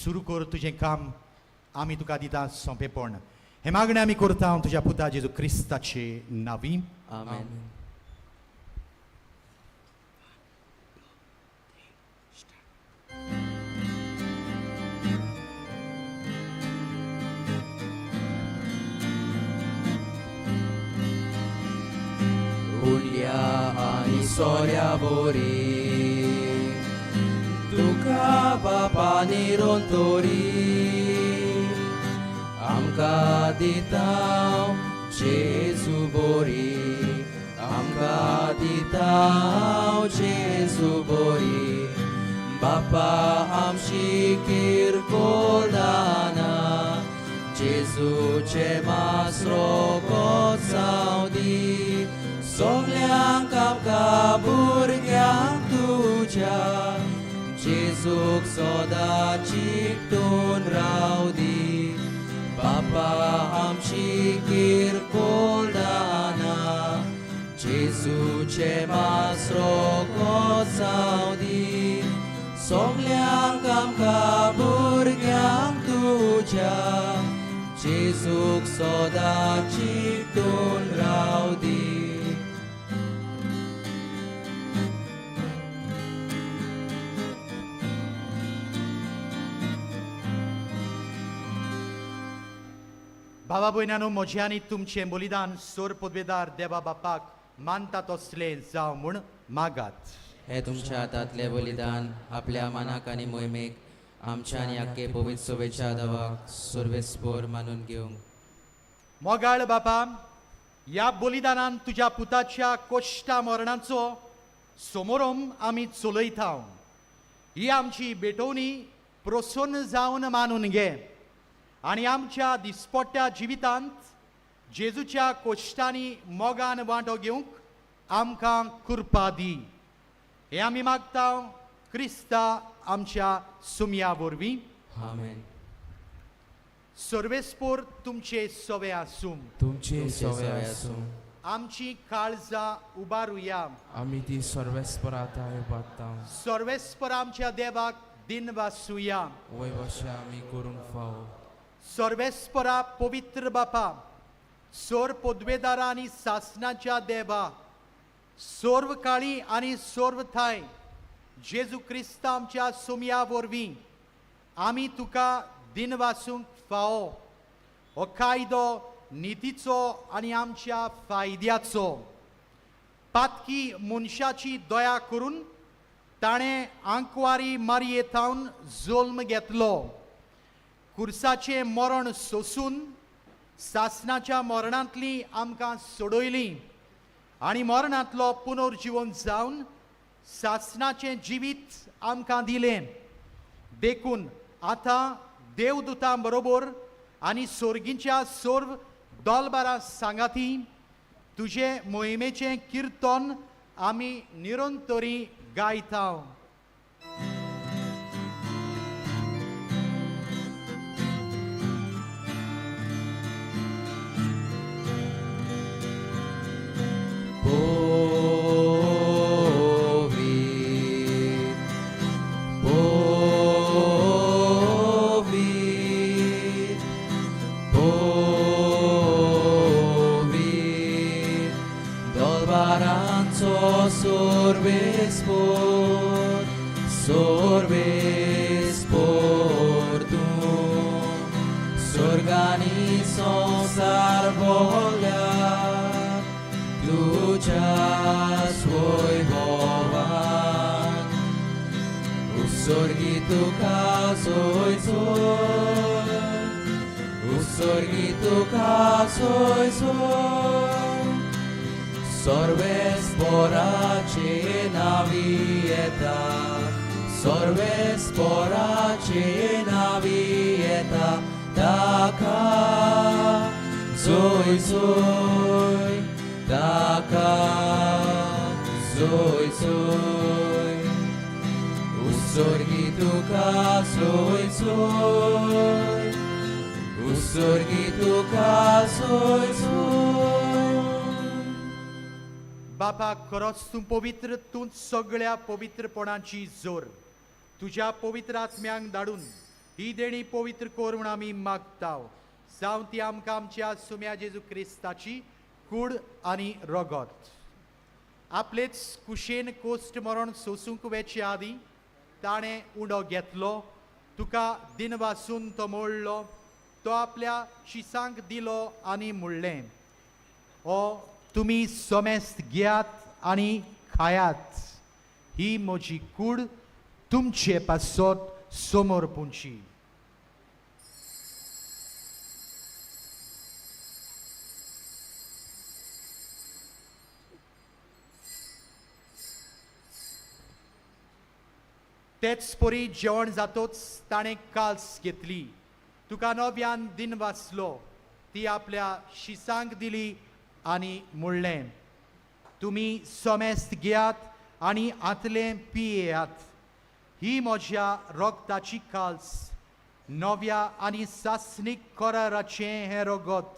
सुरू कर तुजें काम. आमी तुका दिता सोंपेपण. हें मागणें आमी करता तुज्या पुता जेजू क्रिस्ताचे नांवी. आमेन. उंड्या आनी सोऱ्या बोरी तुका बापा निरोंतोरी आमकां दिता जेजू बोरी आमकां दिता जेजू बोरी बापा आमची किरकोळ दाना जेजूचे मासरो गोसाव दी सगल्यांक आमकां भुरग्यांक तुज्या जेजूक सदां चिकटून राव दी बापा आमची किरकोळ दाना जेजूचे मासरो गोसाव दी सगल्यांक आमकां भुरग्यांक तुज्या जेजूक सदां चिकटून राव दी. बाबा भयणानो, म्हजें आनी तुमचें बलिदान सोर पदवेदार देवा बापाक मानता तसलें जावं म्हूण मागात. हे तुमच्या हातांतलें बलिदान आपल्या मनाक आनी मोहिमेक आमच्या आनी आख्खे पवित्र सोबेच्या देवाक सुर्वेस्पोर मानून घेवंक. मोगाळ बापा, ह्या बलिदानान तुज्या पुताच्या कोश्टा मरणाचो समोरम आमी चलयता. ही आमची भेटवणी प्रसन्न जावन मानून घे आनी आमच्या दिसपट्ट्या जिवितांत जेजूच्या कोश्टांनी मोगान वांटो घेवंक आमकां कृपा दी. हें आमी मागता क्रिस्ता आमच्या सुमया वरवीं. आमेन. सर्वेस्पोर तुमचे सवे आसूं. तुमचे सवे आसूं. आमची काळजां उबारुया. आमी ती सर्वेस्परात उबारता. सर्वेस्पर आमच्या देवाक दिनवासुया. वयवशे आमी करूंक फावो. सर्वेस्परा पवित्र बापा, सोर पदवेदारा आनी सासनाच्या देवा, सर्व काळी आनी सर्व थाय जेजू क्रिस्ता आमच्या सुमया वरवीं आमी तुका दिनवासूंक फावो. हो कायदो नितीचो आनी आमच्या फायद्याचो. पातकी मनशाची दया करून ताणें आंकवारी मारये थावन जल्म घेतलो. कुर्साचें मरण सोसून सासनाच्या मरणांतली आमकां सोडयली आनी मरणांतलो पुनर्जिवन जावन सासनाचें जिवीत आमकां दिलें. देखून आतां देवदूतां बरोबर आनी सोर्गींच्या सर्व दोलबारा सांगाती तुजे मोहिमेचें किर्तन आमी निरंतरी गायता. Sorves por tu sorgani संसार बोल्या तुझ्या स्वैभवान उत्सर्गी तुका सोय सोय उत्सर्गी तुका सोय सोय सर्वेस्पराचे नावी येता सर्वेस्पराचे नावी येता ताका जोय जोय ताका जोय जोय उत्सर्गी तुका जोय जोय उसर्गी तुका सोय सोय. बापा खरोच तूं पवित्र, तूं सगळ्या पवित्रपणाची जोर. तुज्या पवित्र आत्म्यांक धाडून ही देणी पवित्र कर म्हूण आमी मागता, जावं ती आमकां आमच्या सुम्या जेजू क्रिस्ताची कूड आनी रगत. आपलेच कुशेन कोश्ट मरण सोसूंक वेचे आदीं ताणें उंडो घेतलो, तुका दिनवासून तो मोडलो, तो आपल्या शिसांक दिलो आनी म्हणलें, ओ तुमी सोमेस्त घेयात आनी खायात, ही म्हजी कूड तुमचे पासत समोर पुंची. तेच परी जेवण जातोच ताणें काल्स घेतली, तुका नव्यान दिन वाचलो, ती आपल्या शिसांक दिली आनी म्हणलें, तुमी सोमेस्त घेयात आनी आतलें पियेयात, ही म्हज्या रगताची काल्स, नव्या आनी सासणीक कराराचें हें रगत,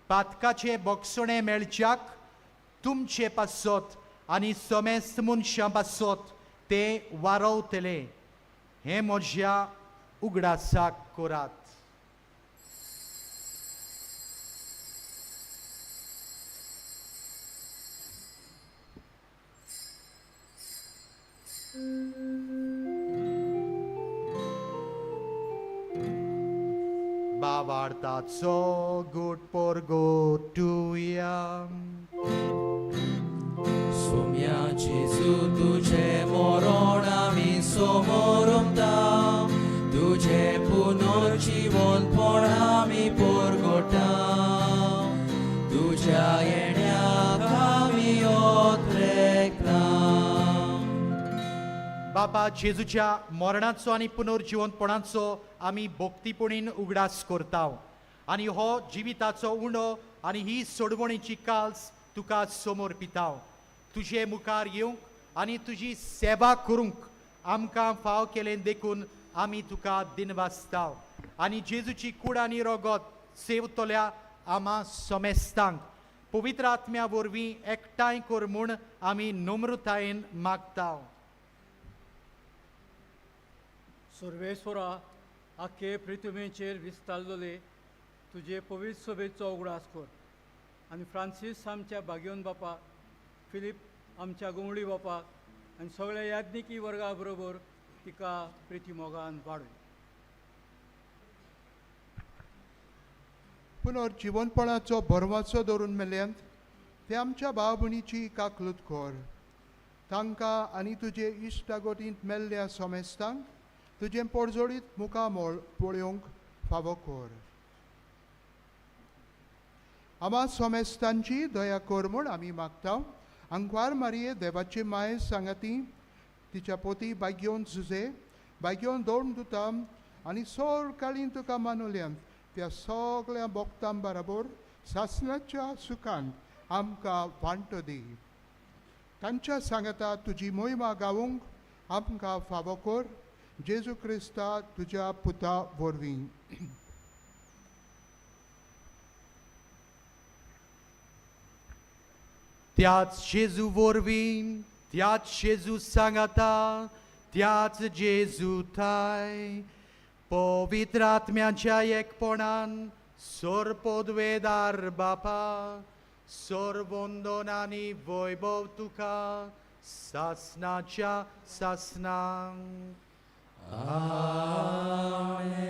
पातकाचें बोगसणें मेळच्याक तुमचे पासत आनी सोमेस्त मनशां पासत ते वारवतले. हें म्हज्या उगडासाक करात. बाबार्थाचो गुट पोरगोटुया. सोम्या जेजू तुझे मरण आमी समोरमता, तुझे पुनर्जीवनपण आमी परगटा, तुझ्या येण्याक आमी ओत्रेकता. बापा जेजूच्या मरणाचो आनी पुनर्जिवंतपणाचो आमी भक्तीपणीन उगडास करता आनी हो जिविताचो उंडो आनी ही सोडवणीची काल्स तुका समोर पिता. तुजे मुखार येवंक आनी तुजी सेवा करूंक आमकां फाव केलें देखून आमी तुका दिनवासता आनी जेजूची कूड आनी रगत सेवतल्या आमा समेस्तांक पवित्र आत्म्या वरवीं एकठांय कर म्हूण आमी नम्रतायेन मागता. सर्वेस्वरा, आख्खे पृथ्वीचेर विस्तारलेले तुजे पवित्र सभेचो उगडास कर आनी फ्रांसीस आमच्या भाग्योन बापा, फिलीप आमच्या गुंवळी बापा आनी सगळ्या याज्ञिकी वर्गा बरोबर तिका प्रिती मोगान वाडय. पुनर्जिवनपणाचो भरवाचो दवरून मेल्यांत ते आमच्या भाव भयणीची काकलूत कर. तांकां आनी तुजे इश्टागोटींत मेल्ल्या सोमेस्तांक तुजें पोरजोडीत मुखामळ पळोवंक फावो कर. आमा सोमेस्तांची दया कर म्हूण आमी मागता. आंकवार मारये देवाची माय सांगाती तिच्या पोती बागयोन जुजे बागयोन दोन दुता आनी सोर काळीन तुका मानुल्यांत त्या सगळ्या भक्तां बराबर सासणाच्या सुखान आमकां वांटो दी. तांच्या सांगाता तुजी मोहिमा गावूंक आमकां फावो कर, जेजू क्रिस्ता तुज्या पुता वरवीं. त्याच जेजू वरवीं, त्याच जेजू सांगाता, त्याच जेजू थाय पवित्र आत्म्याच्या एकपणान सोरपोदवेदार बापा, सोरवंदन आनी वैभव तुका सासनाच्या सासनांक. आमेन.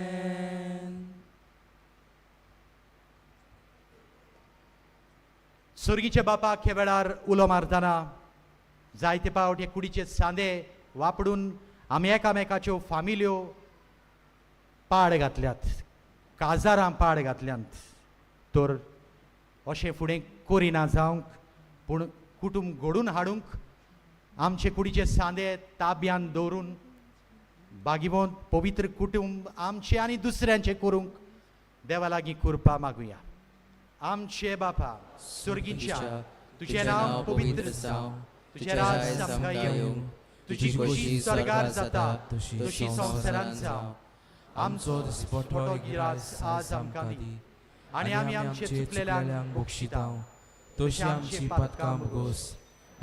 सोर्गीच्या बापा ह्या वेळार उलो मारतना जायते पावट हे कुडीचे सांदे वापरून आमी एकामेकाच्यो फामिल्यो पाड घातल्यात, काजारां पाड घातल्यांत. तर अशें फुडें करिना जावंक, पूण कुटूंब घडून हाडूंक आमचे कुडीचे सांदे ताब्यान दवरून बागिवोन पवित्र कुटूंब आमचें आनी दुसऱ्यांचें करूंक देवा लागीं कृपा मागुया. आमचे बापा स्वर्गीच्या, तुजें नांव पवित्र जावं, तुजें राज आमकां येवं, तुजी खोशी स्वर्गार जाता तशी संवसारांत जावं. आमचो दिसपटो गिरास आज आमकां दी आनी आमी आमचे चुकलेल्यांक बक्षितांव तशी आमची पातकां भोगोस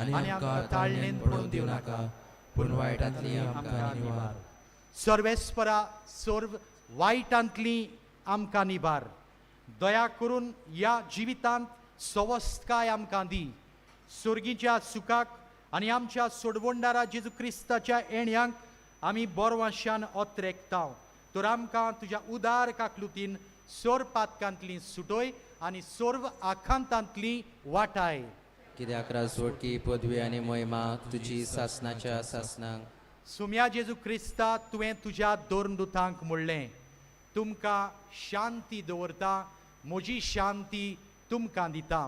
आनी आमकां ताळणेन पडून दिवं नाका पूण वायटांतली आमकां निवार. सर्वेस्परा सर्व वायटांतली आमकां निवार. दया करून ह्या जिवितांत सवस्तकाय आमकां दी. सुर्गीच्या सुखाक आनी आमच्या सोडवणदारा जेजू क्रिस्ताच्या येण्यांक आमी बोरवाशान ओत्रेकताव. तर आमकां तुज्या उदार काकलुतीन सोर पातकांतली सुटोय आनी सर्व आखांतांतली वाटाय. कित्याक राजवटकी पदवी आनी मोहिमा तुजी सासनाच्या सासनाक. सुम्या जेजू क्रिस्ता, तुवें तुज्या दोरदुतांक म्हणलें, तुमकां शांती दवरता, म्हजी शांती तुमकां दिता.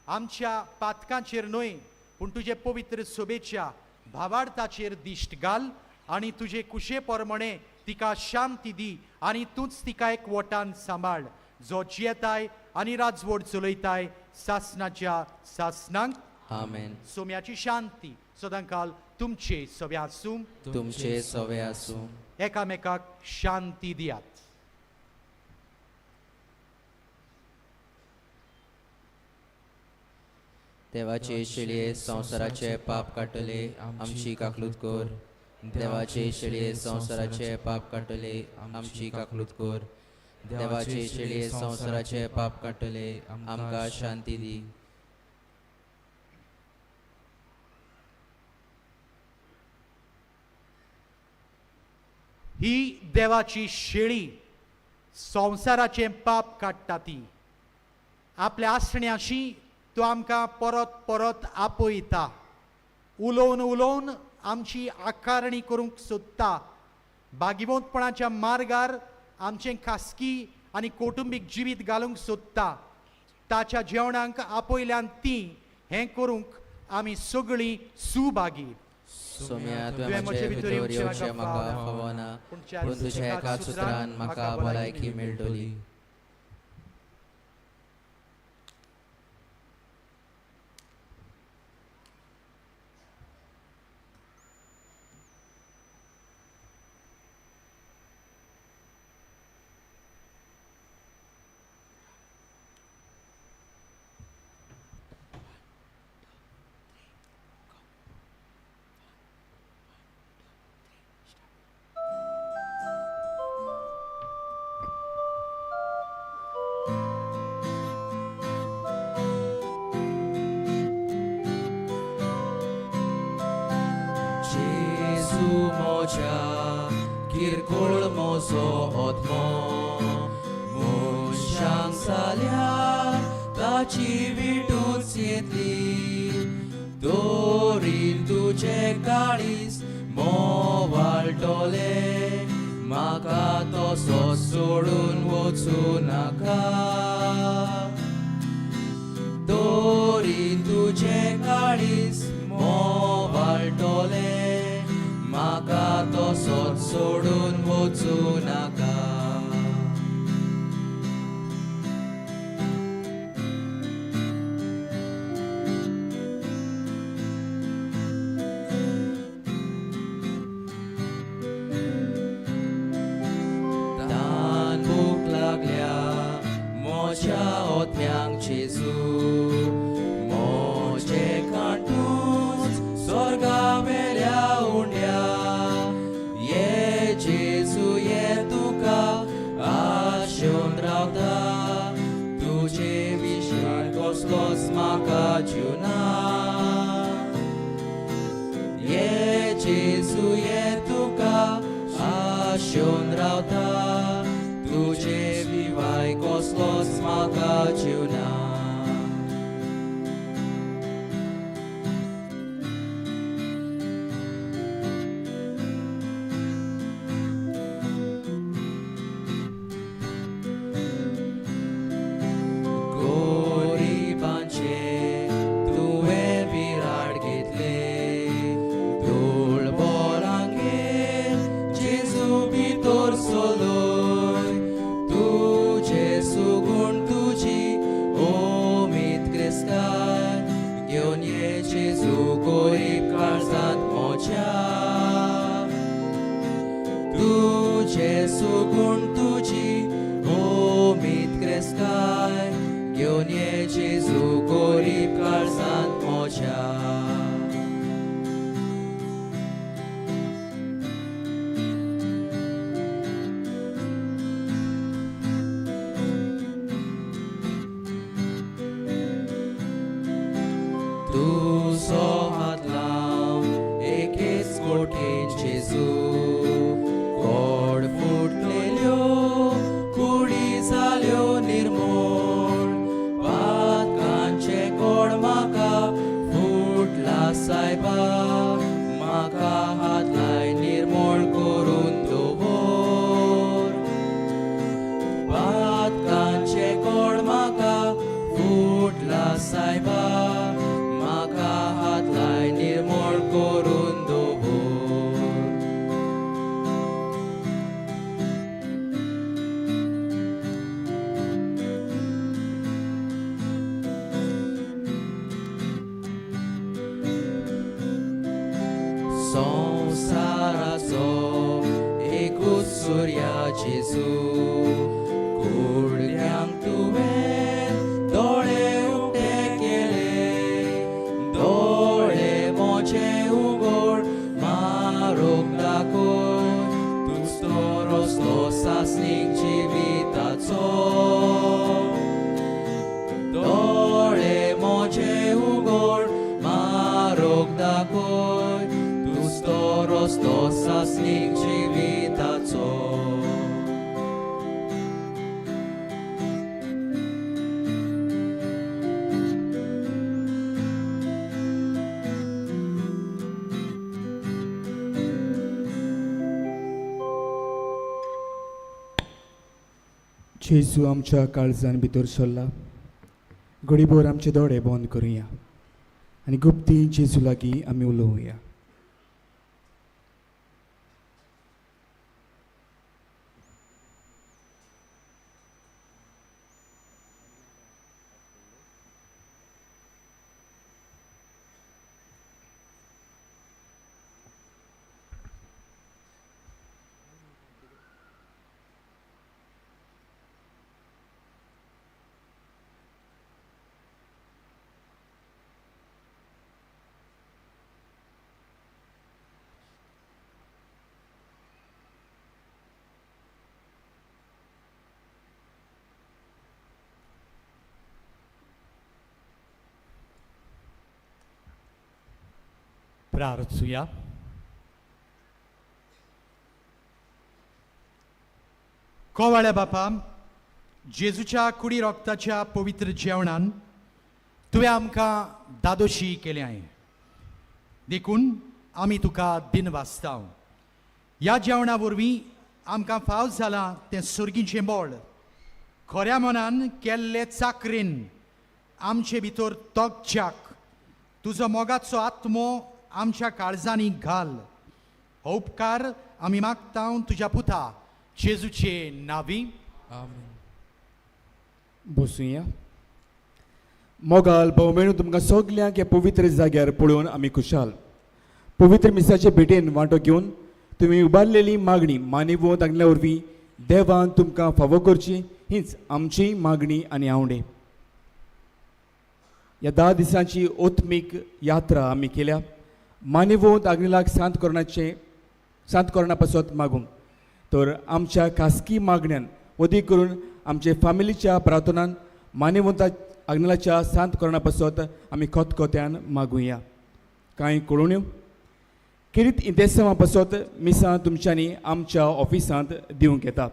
आमच्या पातकांचेर न्हय पूण तुजे पवित्र सोबेच्या भावार्थाचेर दिश्ट घाल आनी तुजे कुशे प्रमाणे तिका शांती दी आनी तूंच तिका एक वटान सांबाळ, जो जियेताय आनी राजवट चलयताय सासनाच्या सासनांक. आमेन. सोम्याची शांती सदांकाल तुमचे सवे आसूं. तुमचे सवे आसूं. एकामेकाक शांती दियात. देवाचे शेळये संवसाराचे पाप काडटले आमची काकलूत कर. देवाचे शेळये संवसाराचे पाप काडटले आमची काकलूत कर. देवाचे शेळये संवसाराचे पाप काडटले आमकां शांती दी. ही देवाची शेळी संवसाराचें पाप काडटा. ती आपल्या आसण्याशी तो आमकां परत परत आपयता, उलोवन उलोवन आमची आकारणी करूंक सोदता. भागिवंतपणाच्या मार्गार आमचें खासगी आनी कौटुंबीक जिवीत घालूंक सोदता. ताच्या जेवणांक आपयल्यान ती हें करूंक आमी सगळीं सुभागी. सोम्या, तुवें म्हजे भितर येवचें म्हाका फावना, पूण तुज्या एका सुत्रान म्हाका भलायकी मेळटली. किरकोळ मोसो आत्मो मनशांक जाल्यार ताची विटूच येतली. दोरीन तुजें काळीज मोवाळटलें, म्हाका तसो सोडून वचूं नाका. दोरीन तुजें काळीज मोवाळटलें, म्हाका तसोच सोडून वचूं नाका. तान भूक लागल्या म्हज्या ओत्म्यांक जेजू, म्हजे कांटूच स्वर्गावेल्या उंड्या. ये जेजू ये तुका आशेवन रावता, तुजे विशीं कसलोच म्हाका जीव ना. ये जेजू ये तुका आशेवन रावता, तुजे विवाय कसलोच म्हाका जीव ना. गोरिबांचे तुवें विराट घेतले, दुर्बळांगेर जेजू भितर सोलोय. तुजें सुगूण तुजी ओमीद क्रिस्तान घेवन ये जेजू गोरीब काळजांत म्हज्या. तुजें जेजू गुण तुजी ओमीत क्रेस्ताय घेवन ये जेजू गोरीब काळजांत म्हज्या. तुजो हात लाव एकेच कोठेन जेजू, कोड फुटलेल्यो कुडी जाल्यो निर्मोळ, पातकांचे कोड म्हाका फुटला सायबा, म्हाका हात लाय निर्मोळ करून दवर. पातकांचे कोड म्हाका फुटला सायबा, म्हाका हात लाय निर्मोळ करून दवर. संवसाराचो एकूच सुर्या जेजू, कुडक्यांक तुवें दोळे उक्ते केले, दोळे म्हजे उगड मारूंक दाखय, तूंच तो रस्तो सासणीक जिविताचो. दोळे म्हजे उगड मारूंक दाखय, तूंच तो रस्तो सासणीक जिविताचो. जेजू आमच्या काळजान भितर सरला. घडीभर आमचे दोळे बंद करुया आनी गुप्ती जेजू लागीं आमी उलोवया. प्रार्थुया. कोवाळ्या बापा, जेजूच्या कुडी रोगताच्या पवित्र जेवणान तुवें आमकां दादोशी केलें, देखून आमी तुका दिनवासताव. ह्या जेवणा वरवीं आमकां फाव जालां तें सर्गीचें बळ खऱ्या मनान केल्ले चाकरेन आमचे भितर तोगच्याक तुजो मोगाचो आत्मो आमच्या काळजांनी घाल. हो उपकार आमी मागता तुज्या पुता जेजूचे नावी. आमेन. बसुया. मोगाल भाव मेळून तुमकां सगल्यांक ह्या पवित्र जाग्यार पळोवन आमी खुशाल. पवित्र मिसाचे भेटेन वांटो घेवन तुमी उबारलेली मागणी मानिवो तांगल्या वरवीं देवान तुमकां फावो करची हीच आमची मागणी आनी आवडे. ह्या 10 दिसांची ओत्मीक यात्रा आमी केल्या. मानिवोंत आग्नेलाक सांत कोरणा पासत मागूंक तर आमच्या खासगी मागण्यान वदीक करून आमचे फामिलीच्या प्रार्थनान मानिवंता आग्नेलाच्या सांत कोरणा पासत आमी खतखत्यान मागुया. कांय कळोवण्यो खेरीत इंतेसांवा पासत मिसां तुमच्यांनी आमच्या ऑफिसांत दिवंक येता.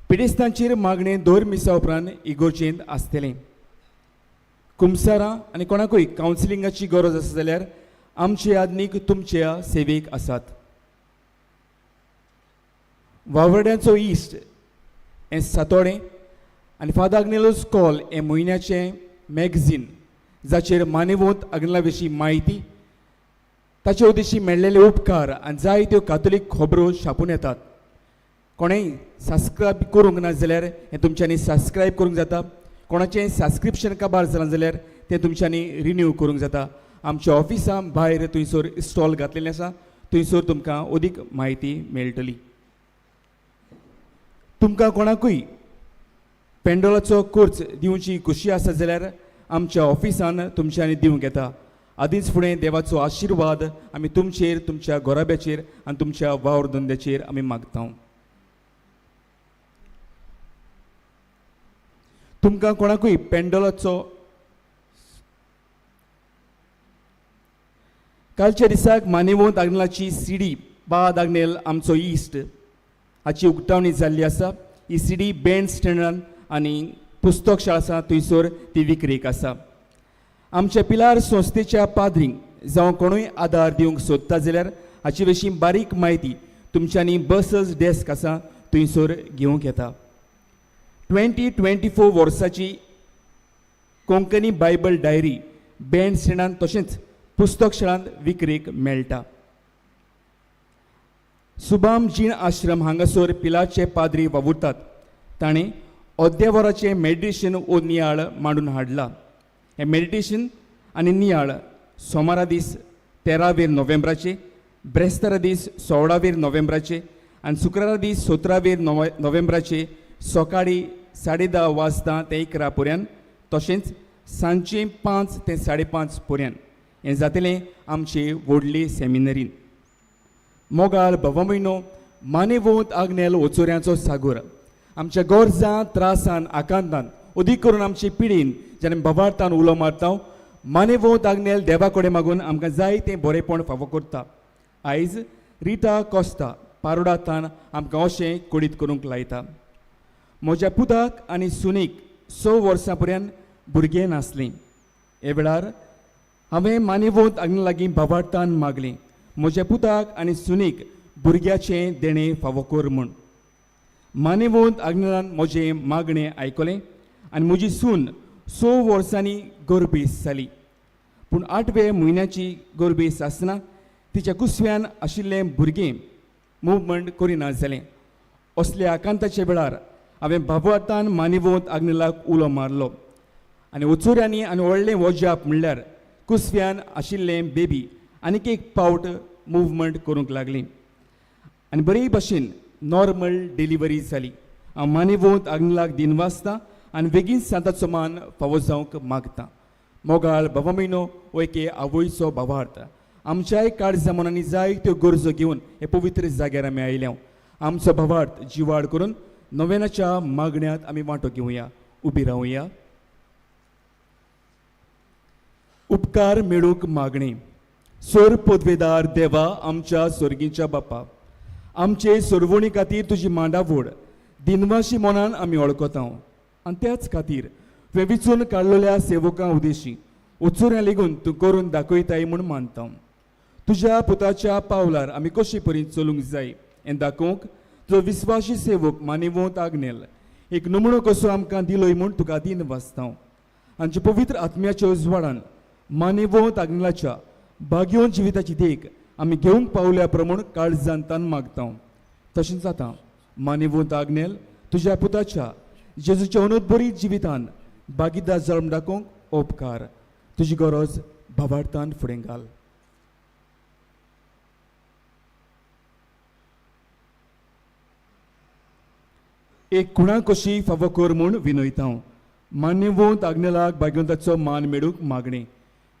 पिडेस्तांचेर मागणें दर मिसा उपरांत इगोर्जेंत आसतलें. कुमसारां आनी कोणाकूय कावन्सिलिंगाची गरज आसा जाल्यार आमचे आदनीक तुमच्या सेवेक आसात. वावरड्यांचो इश्ट हें सातोडें आनी फादर आग्नेलोस कॉल हें म्हयन्याचें मॅगझीन जाचेर मानेवोंत आग्नेला विशीं म्हायती, ताचे उद्देशी मेळ्ळेले उपकार आनी जायत्यो कातोलीक खबरो छापून येतात. कोणेंय सबस्क्रायब करूंक ना जाल्यार हें तुमच्यांनी सबस्क्रायब करूंक जाता. कोणाचें सबस्क्रिप्शन काबार जालां जाल्यार तें तुमच्यांनी रिन्यू करूंक जाता. आमच्या ऑफिसा भायर थंयसर स्टॉल घातलेलें आसा, थंयसर तुमकां अदीक म्हायती मेळटली. तुमकां कोणाकूय पेंडोलाचो कोर्स दिवची खुशी आसा जाल्यार आमच्या ऑफिसान तुमच्यांनी दिवंक येता. आदींच फुडें देवाचो आशिर्वाद आमी तुमचेर, तुमच्या घोराब्याचेर आनी तुमच्या वावर धंद्याचेर आमी मागता. तुमकां कोणाकूय पेंडोलाचो कालच्या दिसाक मानेवंत आग्नेलाची सीडी बाद आग्नेल आमचो इश्ट हाची उक्तावणी जाल्ली आसा. ही सीडी बँड स्टँडान आनी पुस्तक शाळा आसा थंयसर ती विक्रेक आसा. आमच्या पिलार संस्थेच्या पाद्रींक जावं कोणूय आदार दिवंक सोदता जाल्यार हाचे विशीं बारीक म्हायती तुमच्यांनी बसस डेस्क आसा थंयसर घेवंक येता. 2024 वर्साची कोंकणी बायबल डायरी बँड स्टँडान तशेंच पुस्तक शाळांत विक्रेक मेळटा. सुबाम जीण आश्रम हांगासर पिलाचे पाद्री वावुरतात. ताणें अद्यावराचें मेडिटेशन वो नियाळ मांडून हाडला. हें मेडिटेशन आनी नियाळ सोमारा दीस 13 नोव्हेंबराचे, ब्रेस्तारा दीस 16 नोव्हेंबराचे आनी शुक्रारा दीस 17 नोव्हेंबराचे सकाळीं 10:30 वाजता ते 11 पर्यंत तशेंच सांजचे 5 ते 5:30 पर्यंत हें जातलें आमचे व्हडले सेमिनरीन. मोगाळ बाबा म्हयनो मानेवोत आग्नेल ओचोऱ्यांचो सागोर आमच्या गरजां त्रासान आकांतान अदीक करून आमचे पिडीन जेन्ना बाबार्थान उलो मारता मानेवोत आग्नेल देवा कडेन मागून आमकां जाय तें बरेंपण फावो करता. आयज रिटा कोस्ता पारोडातान आमकां अशें कळीत करूंक लायता. म्हज्या पुताक आनी सुनेक 6 वर्सां पर्यंत भुरगें नासलें. हे वेळार हांवें मानेवोत आग्नेला लागीं बाबार्थान मागलें म्हज्या पुताक आनी सुनेक भुरग्याचें देणें फावो कर म्हूण. मानेवोत आग्नेलान म्हजें मागणें आयकलें आनी म्हजी सून 6 वर्सांनी गर्भेस जाली. पूण 8व्या म्हयन्याची गर्भेस आसतना तिच्या कुसव्यान आशिल्लें भुरगें मुवमेंट करिना जालें. असल्या आकांताच्या वेळार हांवें बाबुआतान मानेवोत आग्नेलाक उलो मारलो आनी ओचुऱ्यांनी आनी व्हडलें वजाप म्हणल्यार कुसव्यान आशिल्लें बेबी आनीक एक पावट मुवमेंट करूंक लागली आनी बरे भशेन नॉर्मल डिलिव्हरी जाली. हांव मानेवोत आग्नेलाक दिनवासता आनी बेगीन सांताचो मान फावो जावंक मागता. मोगाळ बाबा म्हयनो हो एके आवयचो भावार्थ आमच्याय काळजा मनांनी जायत्यो गरजो घेवन हे पवित्र जाग्यार आमी आयल्या. आमचो भावार्थ जिवाड करून नोवेनाच्या मागण्यांत आमी वांटो घेवया. उबी रावया. उपकार मेळूंक मागणी. सोर पदवेदार देवा आमच्या सोर्गीच्या बापा, आमचे सोरवणी खातीर तुजी मांडावड दिनवाशी मनान आमी वळखता आनी त्याच खातीर तुवें विचून काडलेल्या सेवकां उदेशी उचुऱ्यां लेगून तूं करून दाखयताय म्हूण मानता. तुज्या पुताच्या पावलार आमी कशे परी चलूंक जाय हें दाखोवंक तुजो विस्वाशी सेवक मानेवोत आग्नेल एक नमुनो कसो आमकां दिलोय म्हूण तुका दिन वाचता. आमच्या पवित्र आत्म्याच्या उजवाडान मानेवोत आग्नेलाच्या भाग्योन जिविताची देख आमी घेवंक पावल्या प्रमाण काळजान तान मागता. तशेंच आतां मानेवोत आग्नेल तुज्या पुताच्या जेजूच्या अनुदबरी जिवितान भागीदार जल्म दाखोवंक उपकार. तुजी गरज भावार्थान फुडें घाल. एक खुणा कशी फावो कर म्हूण विनयता. मान्यवंत आग्नेलाक भाग्यवंताचो मान मेळूंक मागणी.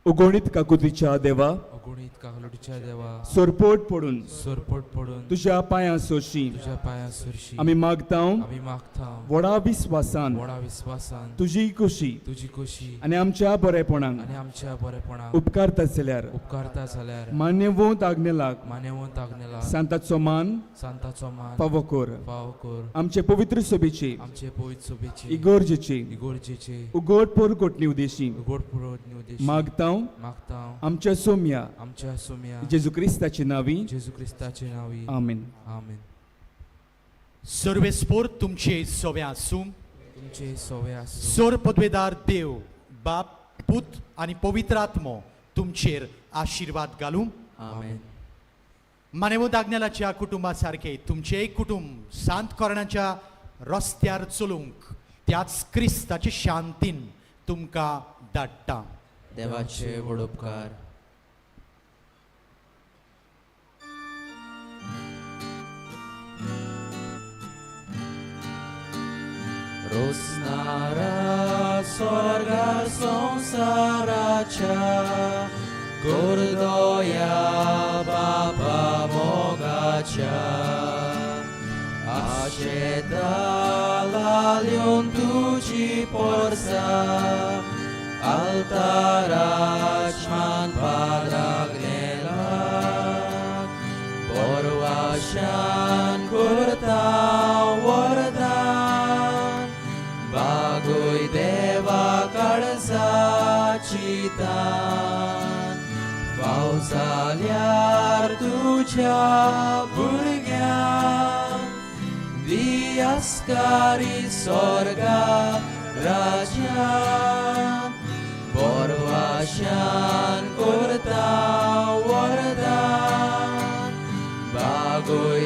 अगणीत काकुतीच्या देवा, अगणीत काकुतीच्या देवा, सरपट पडून, सरपट पडून तुज्या पांयां सोरशी, तुज्या पांयां सोरशी आमी मागता, आमी मागता व्हडा विस्वासान, व्हडा विस्वासान तुजी खोशी, तुजी खोशी आनी आमच्या बरेपणाक, आनी आमच्या बरेपणाक उपकारता जाल्यार, उपकारता जाल्यार मान्यवंत आग्नेलाक, मान्यवंत आग्नेलाक सांताचो मान, सांताचो मान फावो कर, फावो कर, आमचे पवित्र सभेची, आमचे पवित्र सभेची इगोर्जेची, इगोर्जेची उगड पोरगोटणी उदेशी, उगड पोरगोटणी उदेशी मागता, मागता आमच्या सोम्या, आमच्या सोम्या जेजू क्रिस्ताचे नावी, जेजू क्रिस्ताचे नावी, आमेन. आमेन. सर्वेस्पोर तुमचे सोवे आसूं, तुमचे सोवे आसूं. सोर पदवेदार देव बाप पूत आनी पवित्र आत्मो तुमचेर आशिर्वाद घालूं. आमेन. मानेवंत आग्नेलाच्या कुटुंबा सारके तुमचेंय कुटुंब सांत कोरणाच्या रस्त्यार चलूंक त्याच क्रिस्ताचे शांतीन तुमकां धाडटा. देवाचे व्हड उपकार. रोसनारा स्वर्गा संवसाराच्या गोरदोया बापा मोगाच्या आशेता लाल्योन तुजी Porsa altarach man padragnelak Borwashan kurta वरदान बागोय देवा काळजाची तान फाव जाल्यार तुज्या भुरग्यांक दियास्कारी स्वर्गा राज्यांत बोरवाशान करता वरदान बागोय.